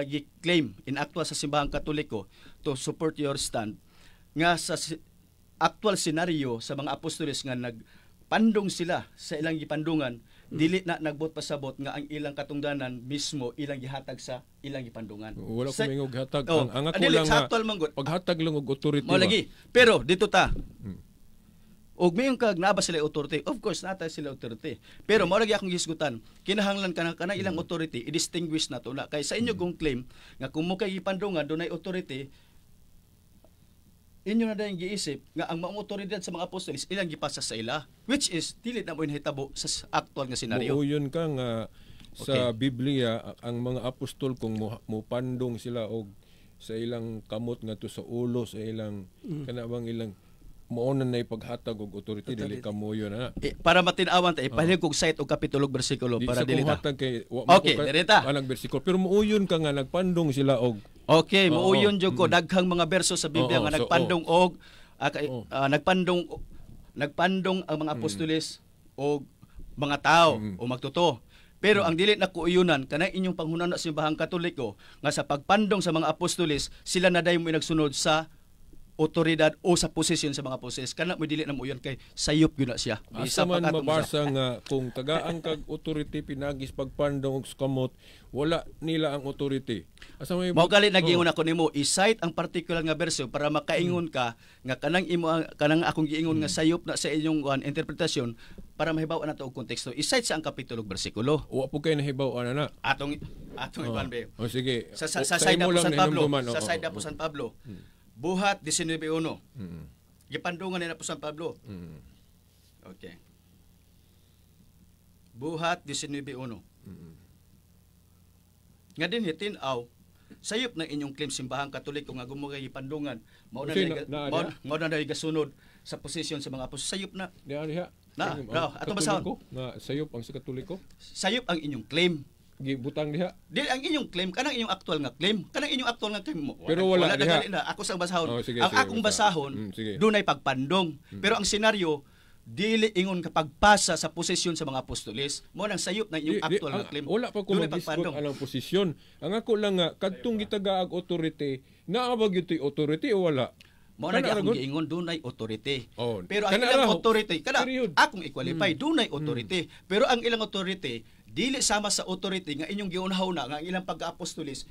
[SPEAKER 3] gi-claim in actual sa simbahang Katoliko to support your stand nga sa actual scenario sa mga apostoles nga nagpandong sila sa ilang gipandungan, dili na nagbot pasabot nga ang ilang katungdanan mismo ilang gihatag sa ilang gipandungan.
[SPEAKER 2] Wala ko
[SPEAKER 3] Sa
[SPEAKER 2] maingog hatag.
[SPEAKER 3] Oh,
[SPEAKER 2] Ang ako
[SPEAKER 3] dili,
[SPEAKER 2] lang
[SPEAKER 3] sa
[SPEAKER 2] nga
[SPEAKER 3] actual man gud.
[SPEAKER 2] paghatag lang og authority.
[SPEAKER 3] Mao
[SPEAKER 2] ba?
[SPEAKER 3] lagi. Pero dito ta. Og mayon kag naa ba sila authority? Of course, naa sila authority. Pero mao lagi akong gisgutan. Kinahanglan kana kanang ilang authority i-distinguish nato na kay sa inyo kong claim nga kung mo kay gipandungan dunay authority, inyo na dayon giisip nga ang maong otoridad sa mga apostoles ilang gipasa sa ila, which is dili na mo nahitabo sa actual nga senaryo.
[SPEAKER 2] Muuyon ka nga sa Biblia ang mga apostol kung mupandong sila og sa ilang kamot ngadto sa ulo sa ilang kana bang ilang mao na nay paghatag og authority, dili ka moyon na.
[SPEAKER 3] Eh, para matin-awan ta, ipahilog kog cite og kapitulo ug bersikulo
[SPEAKER 2] Di
[SPEAKER 3] para
[SPEAKER 2] sa
[SPEAKER 3] dili
[SPEAKER 2] kung
[SPEAKER 3] ta.
[SPEAKER 2] hatag kay wa
[SPEAKER 3] Okay,
[SPEAKER 2] mo ko
[SPEAKER 3] dili ta.
[SPEAKER 2] anang bersikulo, pero muuyon ka nga nagpandong sila og
[SPEAKER 3] Okay,
[SPEAKER 2] Oo.
[SPEAKER 3] muuyon jud ko daghang mga berso sa Biblia
[SPEAKER 2] Oo,
[SPEAKER 3] nga
[SPEAKER 2] so,
[SPEAKER 3] nagpandong og nagpandong nagpandong ang mga apostoles og mga tao o magtotoo. Pero ang dili na kuuyunan kanang inyong panghunahuna sa simbahang Katoliko nga sa pagpandong sa mga apostoles, sila na dayon mo nagsunod sa otoridad o sa posisyon sa mga apostoles. Kana mo dili na muuyon kay sayop gyud na siya.
[SPEAKER 2] Asa
[SPEAKER 3] Bisa
[SPEAKER 2] man
[SPEAKER 3] pa katong
[SPEAKER 2] mabasa nga kung tagaan kag authority pinagis pagpandong og kamot, wala nila ang authority? Asa may
[SPEAKER 3] Mao gali nagingon ako nimo, i-cite ang particular nga berso para makaingon ka nga kanang imo, kanang akong giingon nga sayop na sa inyong kuan interpretasyon, para mahibaw-an nato og konteksto. I-cite sa ang kapitulo ug bersikulo.
[SPEAKER 2] Wa po kay nahibaw ana na.
[SPEAKER 3] Atong ipan be.
[SPEAKER 2] Oh, sige.
[SPEAKER 3] Sa
[SPEAKER 2] O,
[SPEAKER 3] side
[SPEAKER 2] imo
[SPEAKER 3] po
[SPEAKER 2] lang
[SPEAKER 3] San Pablo,
[SPEAKER 2] nahinumduman,
[SPEAKER 3] sa
[SPEAKER 2] oo,
[SPEAKER 3] side
[SPEAKER 2] oo.
[SPEAKER 3] po San Pablo. Buhat 19:1. Gipandungan nila po San Pablo. Okay. Buhat 19:1. Nga din hitin-aw, sayop ng inyong claim simbahang Katoliko nga gumugay gipandungan mao na
[SPEAKER 2] Kasi
[SPEAKER 3] mao na gasunod sa posisyon sa mga apostol, sayop na.
[SPEAKER 2] Diha diha.
[SPEAKER 3] Na,
[SPEAKER 2] Ang
[SPEAKER 3] na, atong basahon.
[SPEAKER 2] Katoliko, nga sayop ang sa Katoliko,
[SPEAKER 3] Sayop ang inyong claim.
[SPEAKER 2] Gibutang diha.
[SPEAKER 3] Di ang inyong claim, kanang inyong actual nga claim, kanang inyong actual nga claim mo.
[SPEAKER 2] Pero wala
[SPEAKER 3] na
[SPEAKER 2] diha.
[SPEAKER 3] gali na. Ako sa basahon.
[SPEAKER 2] Oh, sige,
[SPEAKER 3] ang
[SPEAKER 2] sige,
[SPEAKER 3] akong
[SPEAKER 2] basa.
[SPEAKER 3] basahon,
[SPEAKER 2] Sige.
[SPEAKER 3] Dunay pagpandong. Pero ang senaryo dili ingon kapag pasa sa posisyon sa mga apostoles, mo nang sayop ng inyong
[SPEAKER 2] Di- di,
[SPEAKER 3] actual nga claim.
[SPEAKER 2] Wala pa ko
[SPEAKER 3] Dunay
[SPEAKER 2] magisgot
[SPEAKER 3] pagpandong.
[SPEAKER 2] anang posisyon. Ang ako lang nga kadtong gitagaag authority, naa ba gyud to'y authority o wala?
[SPEAKER 3] Mao na
[SPEAKER 2] Kana
[SPEAKER 3] di akong
[SPEAKER 2] ra gud.
[SPEAKER 3] giingon, dunay authority.
[SPEAKER 2] Oh,
[SPEAKER 3] Pero ang
[SPEAKER 2] kana
[SPEAKER 3] ilang
[SPEAKER 2] ra,
[SPEAKER 3] authority kana
[SPEAKER 2] period.
[SPEAKER 3] akong i-qualify, dunay authority. Pero ang ilang authority dili sama sa authority nga inyong giunhaw na nga ang ilang pag-apostoles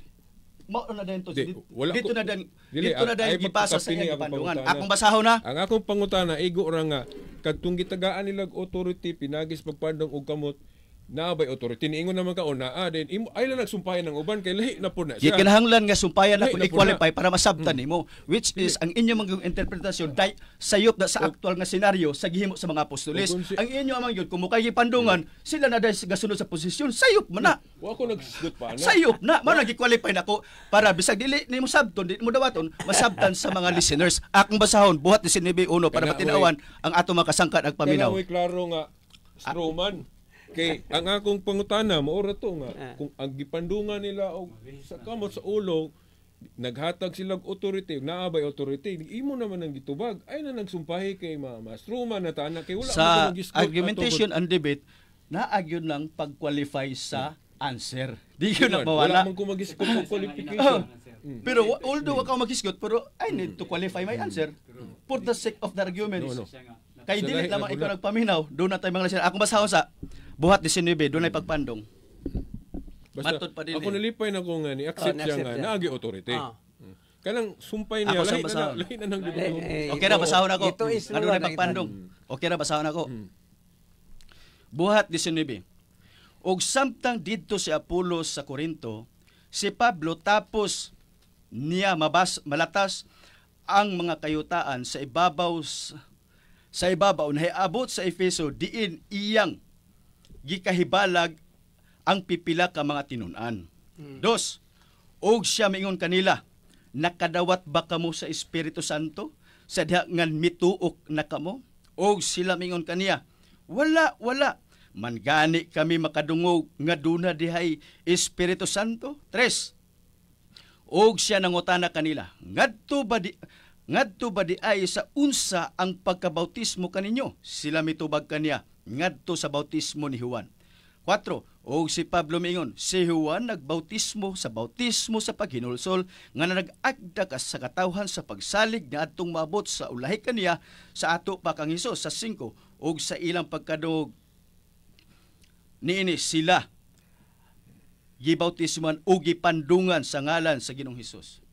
[SPEAKER 3] mao na dayon to.
[SPEAKER 2] Di, wala
[SPEAKER 3] Dito
[SPEAKER 2] ko-
[SPEAKER 3] na dan
[SPEAKER 2] Dili,
[SPEAKER 3] dito na dayon
[SPEAKER 2] ay
[SPEAKER 3] gipasa sa
[SPEAKER 2] magkakapini
[SPEAKER 3] iyang
[SPEAKER 2] akong
[SPEAKER 3] gipandungan.
[SPEAKER 2] pangutana.
[SPEAKER 3] Akong basahon na.
[SPEAKER 2] Ang akong pangutana, igo ra nga kadtong gitagaan nila og authority pinagis pagpandong og kamot, naa bay authority? Niingon naman ka o naa din imo ay lang nagsumpayan ng uban kay lahi na po na siya.
[SPEAKER 3] Gikinahanglan nga sumpayan
[SPEAKER 2] Lahi
[SPEAKER 3] ako
[SPEAKER 2] na po na.
[SPEAKER 3] i-qualify para masabtan nimo, which is ang inyong mga interpretasyon dai sayop na sa aktual nga senaryo sa gihimo sa mga apostoles.
[SPEAKER 2] O kung
[SPEAKER 3] Ang inyo amang yun, kung mukay gipandungan, sila na dahil gasunod sa posisyon, sayop man na.
[SPEAKER 2] Wa ko nagsisgot pa na.
[SPEAKER 3] Sayop na, mao nag-qualify nako para bisag dili nimo sabton, dili mo dawaton, masabtan sa mga listeners. Akong basahon Buhat 19:1 para
[SPEAKER 2] Kana,
[SPEAKER 3] matinawan ang ato mga kasangkat ag paminaw.
[SPEAKER 2] Kaya klaro nga strawman. Kay ang akong pangutana mao ra to nga kung ang gipandungan nila og sa kamot sa ulo, naghatag sila og authority, naa bay authority? Imo naman ang gitubag ay na nagsumpahi kay ma strawman na ta na kay wala
[SPEAKER 3] Sa
[SPEAKER 2] man ko magisgot
[SPEAKER 3] argumentation and debate, naa gyud lang pag-qualify sa answer. Di yun na
[SPEAKER 2] Wala
[SPEAKER 3] mawala.
[SPEAKER 2] man ko magisgot og qualification.
[SPEAKER 3] Oh, pero although wa ka magisgot, pero I need to qualify my answer for the sake of the argument.
[SPEAKER 2] No.
[SPEAKER 3] Kay
[SPEAKER 2] Sa
[SPEAKER 3] dili
[SPEAKER 2] lahi
[SPEAKER 3] lamang
[SPEAKER 2] na
[SPEAKER 3] ikaw
[SPEAKER 2] pula.
[SPEAKER 3] nagpaminaw, doon na tayo mga listener. Akong basahon sa Buhat 19, doon ay pagpandong.
[SPEAKER 2] Basta
[SPEAKER 3] Matod pa din
[SPEAKER 2] ako
[SPEAKER 3] eh.
[SPEAKER 2] nalipay na ko nga ni accept
[SPEAKER 1] Oh,
[SPEAKER 2] siya
[SPEAKER 1] ni-accept
[SPEAKER 2] nga
[SPEAKER 1] siya.
[SPEAKER 2] naagi authority. Kanang sumpay niya
[SPEAKER 3] Ako sa
[SPEAKER 2] lahi na
[SPEAKER 3] basahon.
[SPEAKER 2] lahi na nang
[SPEAKER 1] Eh,
[SPEAKER 3] Okay ra, basahon ako.
[SPEAKER 1] Ito is
[SPEAKER 3] Ano na pagpandong. Okay ra, basahon ako. Buhat 19. Og samtang didto si Apolos sa Corinto, si Pablo tapos niya mabas malatas ang mga kayutaan sa ibabaw nahiabot sa Efeso, diin iyang gikahibalag ang pipila ka mga tinun-an. Dos, og siya miingon kanila, "Nakadawat ba kamo sa Espiritu Santo sa diha nga mituok na kamo?" Og sila mingon kaniya, "Wala, wala. Man gani kami makadungog nga duna dihay Espiritu Santo." Tres, og siya nangutana kanila, "Ngadto ba di ay sa unsa ang pagkabautismo kaninyo?" Sila mitubag kaniya, "Ngadto sa bautismo ni Juan." 4. Og si Pablo miingon, "Si Juan nagbautismo sa bautismo sa paghinulsol nga nag-agda ka sa katawhan sa pagsalig nga adtong maabot sa ulahi kaniya sa ato pa kang Hesus." Sa 5, og sa ilang pagkadungog niini, sila gibautismoan o gipandungan sa ngalan sa Ginoong Hesus.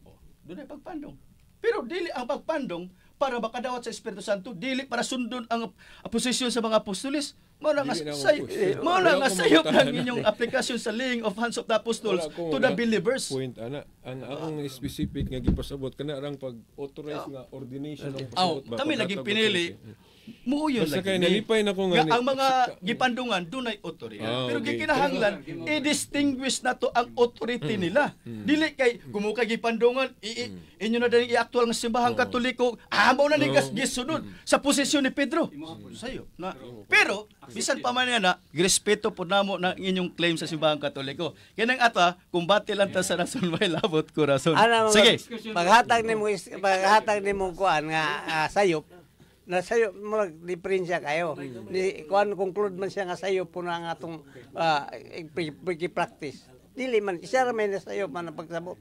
[SPEAKER 3] Oh, doon ay pagpandong. Pero dili ang pagpandong para makadawat sa Espiritu Santo, dili para sundon ang posisyon sa mga apostoles. Mao na nga
[SPEAKER 2] Dili na ako
[SPEAKER 3] say,
[SPEAKER 2] question.
[SPEAKER 3] mao na
[SPEAKER 2] Wala
[SPEAKER 3] nga
[SPEAKER 2] akong
[SPEAKER 3] sayop
[SPEAKER 2] mangutana.
[SPEAKER 3] ng inyong application sa laying of hands of the apostles
[SPEAKER 2] Wala akong
[SPEAKER 3] to the believers.
[SPEAKER 2] point ana. Ang akong specific nga gipasabot kana rang pag-authorize nga ordination ang
[SPEAKER 3] Aw,
[SPEAKER 2] pasabot ba,
[SPEAKER 3] kami lagi
[SPEAKER 2] paghatag
[SPEAKER 3] pinili.
[SPEAKER 2] authority.
[SPEAKER 3] Muo yun
[SPEAKER 2] Basta
[SPEAKER 3] lagi
[SPEAKER 2] kay
[SPEAKER 3] ni.
[SPEAKER 2] nalipay na ko nga
[SPEAKER 3] Nga ang mga gipandungan dunay authority.
[SPEAKER 2] Ah,
[SPEAKER 3] Pero
[SPEAKER 2] okay.
[SPEAKER 3] gikinahanglan i-distinguish na to ang authority nila. Dili kay kumuka gipandungan inyo na dali i-aktual nga simbahang Katoliko, mao na ni gas gisunod sa posisyon ni Pedro. Sayo na. Pero Bisan pa man na, respeto po namo na inyong claim sa simbahang Katoliko. Kanang ato, kumbate lang ta sa rason, may labot ko rason.
[SPEAKER 1] Ana,
[SPEAKER 3] Sige.
[SPEAKER 1] Paghatag nimo kuan nga sayop na sayop, murag diferensya kayo. Ni kuan, conclude man siya nga sayop po na nga atong practice. Dili man siya ra may nasayop man ang pagsabot.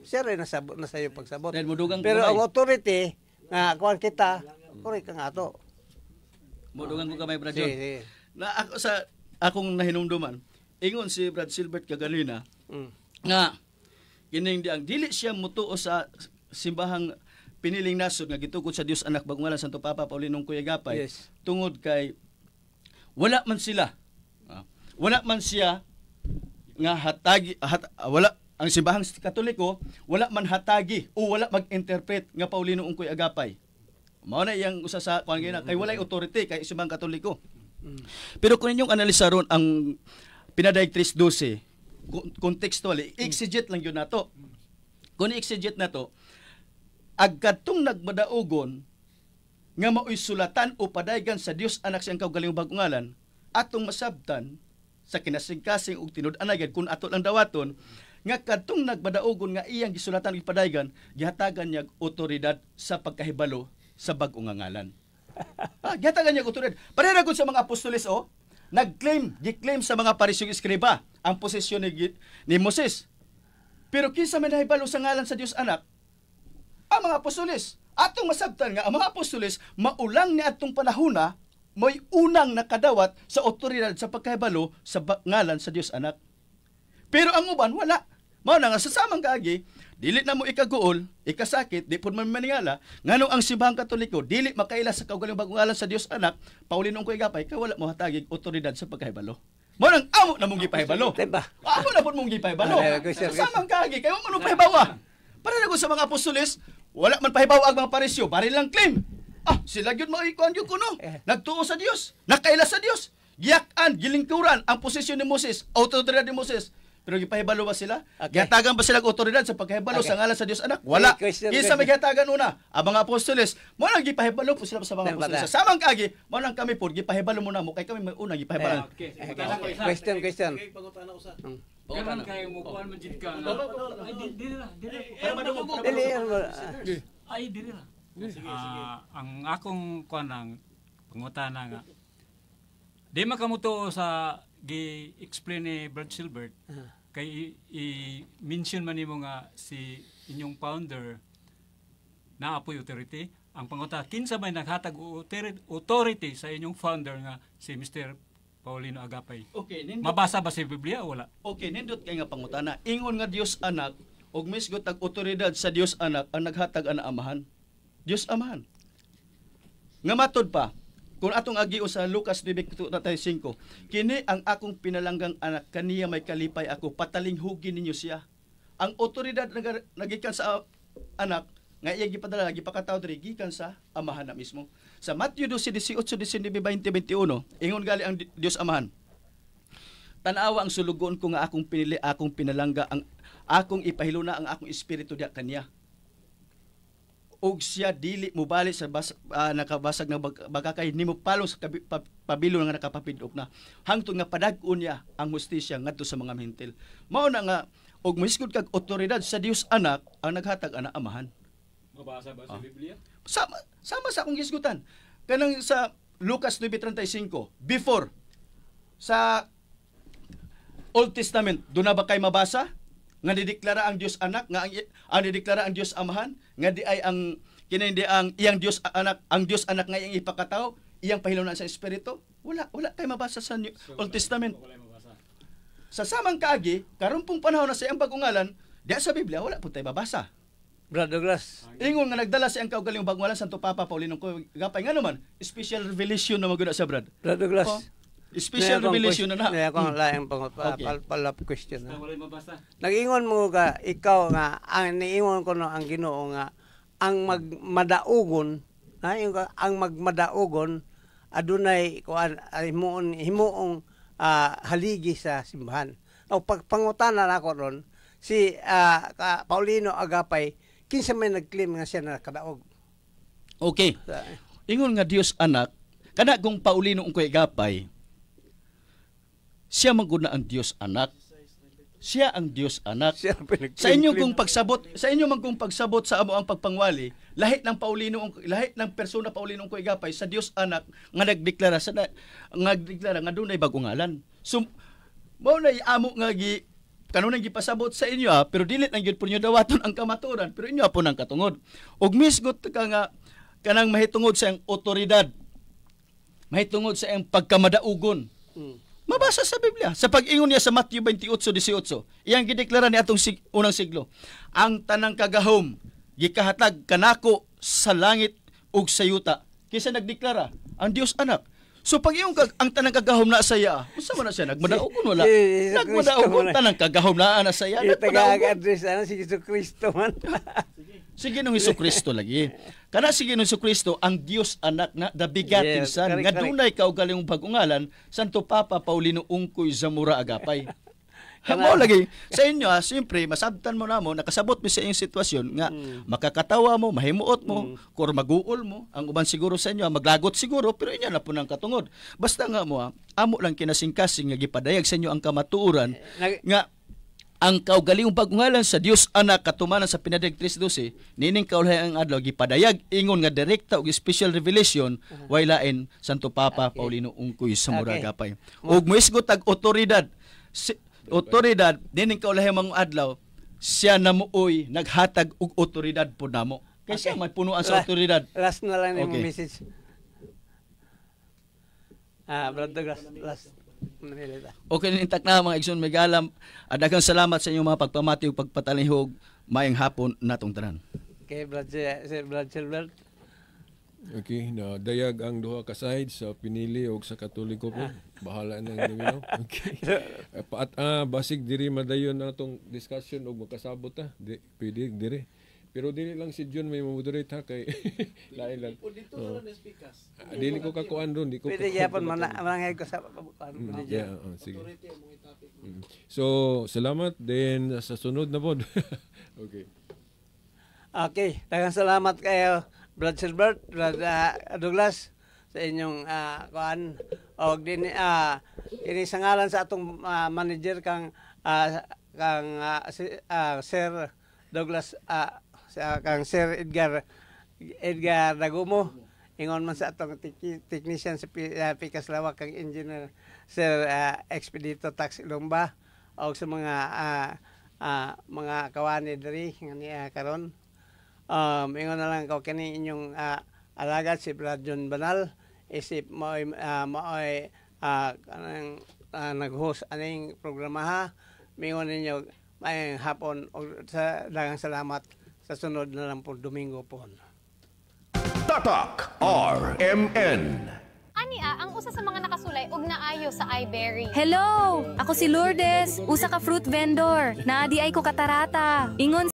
[SPEAKER 1] Siya ra nasabot na sayop pagsabot.
[SPEAKER 3] Dahil mudugang
[SPEAKER 1] Pero
[SPEAKER 3] kamay.
[SPEAKER 1] ang authority nga kuan kita, correct ka nga ato.
[SPEAKER 3] Mudugang ko kamay, Brad John.
[SPEAKER 1] Sige, sige.
[SPEAKER 3] Na ako sa akong nahinumduman, ingon si Brad Silbert kaganina nga kining di ang dili siya mutuo sa simbahang piniling nasod nga gitukod sa Dios Anak, bagong ngalan, Santo Papa Paulino Ongkoy Agapay tungod kay wala man sila wala man siya nga hatagi wala ang simbahang Katoliko, wala man hatagi o wala mag-interpret nga Paulino Ongkoy Agapay. Mao na iyang usa sa kuan gina kay walay authority kay simbahang Katoliko. Pero kung inyong analisaron ang Pinadayag 3.12, contextually, exegete lang yun nato. Kung exegete nato, agkatong nagmadaugon nga mao'y sulatan o padaygan sa Dios Anak siyang kaugalingong bagong ngalan, atong masabtan sa kinasingkasing ug tinud-anay kung ato lang dawaton nga kadtong nagmadaugon nga iyang gisulatan ug padaygan, gihatagan niya og otoridad sa pagkahibalo sa bag-ong nga ngalan. Gihatagan niya og otoridad. Pareha ra gud sa mga apostoles oh, nag-claim, gi-claim sa mga Parisiyong eskriba ang posisyon ni Moses. Pero kinsa may nahibalo sa ngalan sa Dios Anak? Ang mga apostoles. Atong masabtan nga ang mga apostoles maulang ni atong panahona mo'y unang nakadawat sa otoridad sa pagkahibalo sa ngalan sa Dios Anak. Pero ang uban wala. Mao na nga sa samang kaagi, dili na mo ikaguol, ikasakit, di pud man maningala, nganong ang simbahang Katoliko dili makaila sa kaugalingong bagong ngalan sa Dios Anak, Paulino Ongkoy Agapay, kay wala mo hatagig otoridad sa pagkahibalo. Mao nang amo na mong gipahibalo.
[SPEAKER 1] Diba?
[SPEAKER 3] Amo na pud mong gipahibalo.
[SPEAKER 1] Ay, ay,
[SPEAKER 3] Sa samang kaagi, kay wa man mo pahibawa. Para na sa mga apostoles, wala man pahibaw ang mga Parisyo, bari lang claim. Sila gyud mao ikuan gyud kuno. Nagtuo sa Dios, nakaila sa Dios. Giyak-an, gilingkuran ang posisyon ni Moses, autoridad ni Moses. Pero gipahibalo ba sila? Gihatagan ba sila og otoridad sa pagkahibalo sa ngalan sa Dios Anak? Wala.
[SPEAKER 1] Okay, question,
[SPEAKER 3] Kinsa may
[SPEAKER 1] question.
[SPEAKER 3] gihatagan una? Ang mga apostoles. Mao nang gipahibalo po sila sa mga
[SPEAKER 1] Tama
[SPEAKER 3] apostoles.
[SPEAKER 1] ba?
[SPEAKER 3] Sa samang kaagi, mao nang kami po gipahibalo muna mo kay kami may unang gipahibalo.
[SPEAKER 4] Okay.
[SPEAKER 1] Okay. Question, question.
[SPEAKER 4] Karon kay mo kuan man jud ka nga. Ay, di ra, di ra.
[SPEAKER 3] Para madungog.
[SPEAKER 1] Dili,
[SPEAKER 4] Ay, dili ra. Ang akong kuan ang pangutana nga di makamutuo sa gi-explain ni Brad Silbert kay i-mention man nimo nga si inyong founder naa poy authority. Ang panguta, kinsa may naghatag og authority sa inyong founder nga si Mr. Paulino Agapay?
[SPEAKER 3] Okay, nindot.
[SPEAKER 4] Mabasa ba sa Biblia o wala?
[SPEAKER 3] Okay, nindot kay nga pangutana. Ingon nga Dios Anak og misgot ag otoridad sa Dios Anak ang naghatag ana Amahan. Dios Amahan. Nga matod pa, kung atong agio sa Lucas 9:35, "Kini ang akong pinalanggang anak, kaniya may kalipay ako, patalinghugi ninyo siya." Ang otoridad nagikan sa anak nga iya gipadala, gipakatawo diri, gikan sa Amahan na mismo. Sa Matthew 12:18, 19, 20, 21, ingon gali ang Dios Amahan, "Tanawa ang sulugoon ko nga akong pinili, akong pinalangga, ang akong ipahiluna ang akong espiritu diha kaniya. Ug siya dili mobali sa nakabasag nga bagakay ni mopalong sa pabilo nga nakapapidok na hangtod nga padag-on niya ang hustisya ngadto sa mga Hentil." Mao na nga og mohisgod kag otoridad sa Dios Anak, ang naghatag ana Amahan.
[SPEAKER 4] Mabasa ba sa Biblia?
[SPEAKER 3] Sama sama sa akong gisgutan kanang sa Lucas 9:35. Before sa Old Testament, doon na ba kay mabasa nga dideklara ang Dios Anak nga ang dideklara ang Dios Amahan nga di ay ang kini di ang iyang Dios Anak, ang Dios Anak nga iyang ipakatawo, iyang pahilunan sa Espiritu? Wala, wala kay mabasa sa Old Testament.
[SPEAKER 4] Wala mabasa.
[SPEAKER 3] Sa samang kaagi, karon pong panahon na sa iyang bagong ngalan diya sa Biblia, wala po tayo mabasa.
[SPEAKER 1] Brad Douglas.
[SPEAKER 3] Ingon nga nagdala sa iyang kaugalingong bagong ngalan, Santo Papa Paulino Gapay, nga naman special revelation na maguna sa Brad.
[SPEAKER 1] Brad Douglas.
[SPEAKER 3] Oh, special revelation na na.
[SPEAKER 1] Nay akong laing pala question.
[SPEAKER 4] Basta wala mabasa.
[SPEAKER 1] Nag-ingon mo ka ikaw nga ang niingon ko no ang Ginoo nga ang magmadaugon na ingon ka, ang magmadaugon adunay kuan ay himuon himuong haligi sa simbahan. O pagpangutana nako ron si Paulino Agapay, kinsa may nag-claim nga siya nakadaog?
[SPEAKER 3] Okay. Ingon nga Dios Anak Kana kung Paulino Ungkoy Agapay, siya man gud na ang Dios Anak. Siya ang Dios Anak.
[SPEAKER 1] Siya ang
[SPEAKER 3] Sa inyo kung pagsabot, sa inyo man kung pagsabot sa amo ang pagpangwali, lahit ng Paulino, lahit ng persona Paulino Ungkoy Agapay sa Dios Anak nga nagdeklara sa nga nagdeklara nga dunay bagong ngalan. So mao na amo nga gi kanunay gipasabot sa inyo ha, pero dili lang gyud po niyo dawaton ang kamaturan, pero inyo po nang katungod. Og misgot ka nga kanang mahitungod sa iyang otoridad, mahitungod sa iyang pagkamadaugon. Mabasa sa Biblia. Sa pag-ingon niya sa Matthew 28:18, iyang gideklara ni atong unang siglo, ang tanang kagahom gikahatag kanako sa langit ug sa yuta. Kinsa nagdeklara? Ang Dios Anak. So pag iyong ang tanang kagahom na sa iya, unsa man na siya nagmadaogon wala?
[SPEAKER 1] Si Jesu Kristo
[SPEAKER 3] Nagmadaogon
[SPEAKER 1] man.
[SPEAKER 3] Tanang kagahom na sa iya,
[SPEAKER 1] Yung
[SPEAKER 3] nagmadaogon.
[SPEAKER 1] taga-address ana si Jesu Kristo man.
[SPEAKER 3] Sige nung Hesus Kristo lagi. Kana sige nung Hesus Kristo ang Dios Anak na the begotten
[SPEAKER 1] Yes,
[SPEAKER 3] Son
[SPEAKER 1] correct,
[SPEAKER 3] nga
[SPEAKER 1] correct.
[SPEAKER 3] dunay kaugalingong bagong ngalan, Santo Papa Paulino Ungkoy Zamora Agapay. Mao lagi sa inyo ha, siyempre masabtan mo na mo, nakasabot mi sa inyong sitwasyon nga makakatawa mo, mahimuot mo, kur maguol mo, ang uban siguro sa inyo, maglagot siguro, pero inyo na po ng katungod. Basta nga mo ha, amo lang kinasingkasing nga gipadayag sa inyo ang kamatuoran nga ang kaugalingong bagong ngalan sa Dios Anak katumanan sa Pinadayag 3:12 nining kaulahi ang adlaw gipadayag ingon nga direkta og special revelation way lain Santo Papa Paulino Ungkoy Zamora Agapay. Ug moisgot ag otoridad si, otoridad nining kaulahi mga adlaw siya namuoy naghatag og otoridad po namo. Kay siya may punuan sa otoridad.
[SPEAKER 1] Last na lang yung message. Brad Douglas, last. Manilita.
[SPEAKER 3] Okay, intak na mga igsoon megalam. Daghang salamat sa inyong mga pagpamati ug pagpatalihog. Maayong hapon natong tanan.
[SPEAKER 1] Okay, Brad, si Brad Silbert.
[SPEAKER 2] Okay, na dayag ang duha ka side sa pinili og sa Katoliko po. Bahala na ang no. Okay. Paat basig diri madayon na atong discussion og makasabot ta. Di, pwede diri. Pero dili lang si John may moderate ha kay lain lang. Oh. Dili ko kakuan ron, di ko
[SPEAKER 1] Pwede
[SPEAKER 2] kakuan
[SPEAKER 1] gyapon
[SPEAKER 2] kung
[SPEAKER 1] manangay ko sa kuan.
[SPEAKER 2] Yeah, oo, sige. So, salamat din sa sunod na pod. Okay.
[SPEAKER 1] Okay, daghang salamat kayo Brad Silbert, Brad Douglas sa inyong kuan og din kini sa ngalan sa atong manager kang kang si, Sir Douglas sa kang Sir Edgar Edgar Dagumo, ingon man sa atong technician sa Pikas Lawak kang engineer Sir Expedito Tax Lumba og sa mga mga kawani diri nga niya karon. Ingon na lang ko kini inyong alagad si Brad John Banal isip maoy maoy kanang nag-host aning programa ha. Mingon ninyo maayong hapon og sa daghang salamat sa sunod na lang po Domingo po.
[SPEAKER 5] Tatak RMN.
[SPEAKER 6] Ania ang usa sa mga nakasulay og naayo sa iBerry.
[SPEAKER 7] Hello! Ako si Lourdes, usa ka fruit vendor. Naa diay ko katarata. Ingon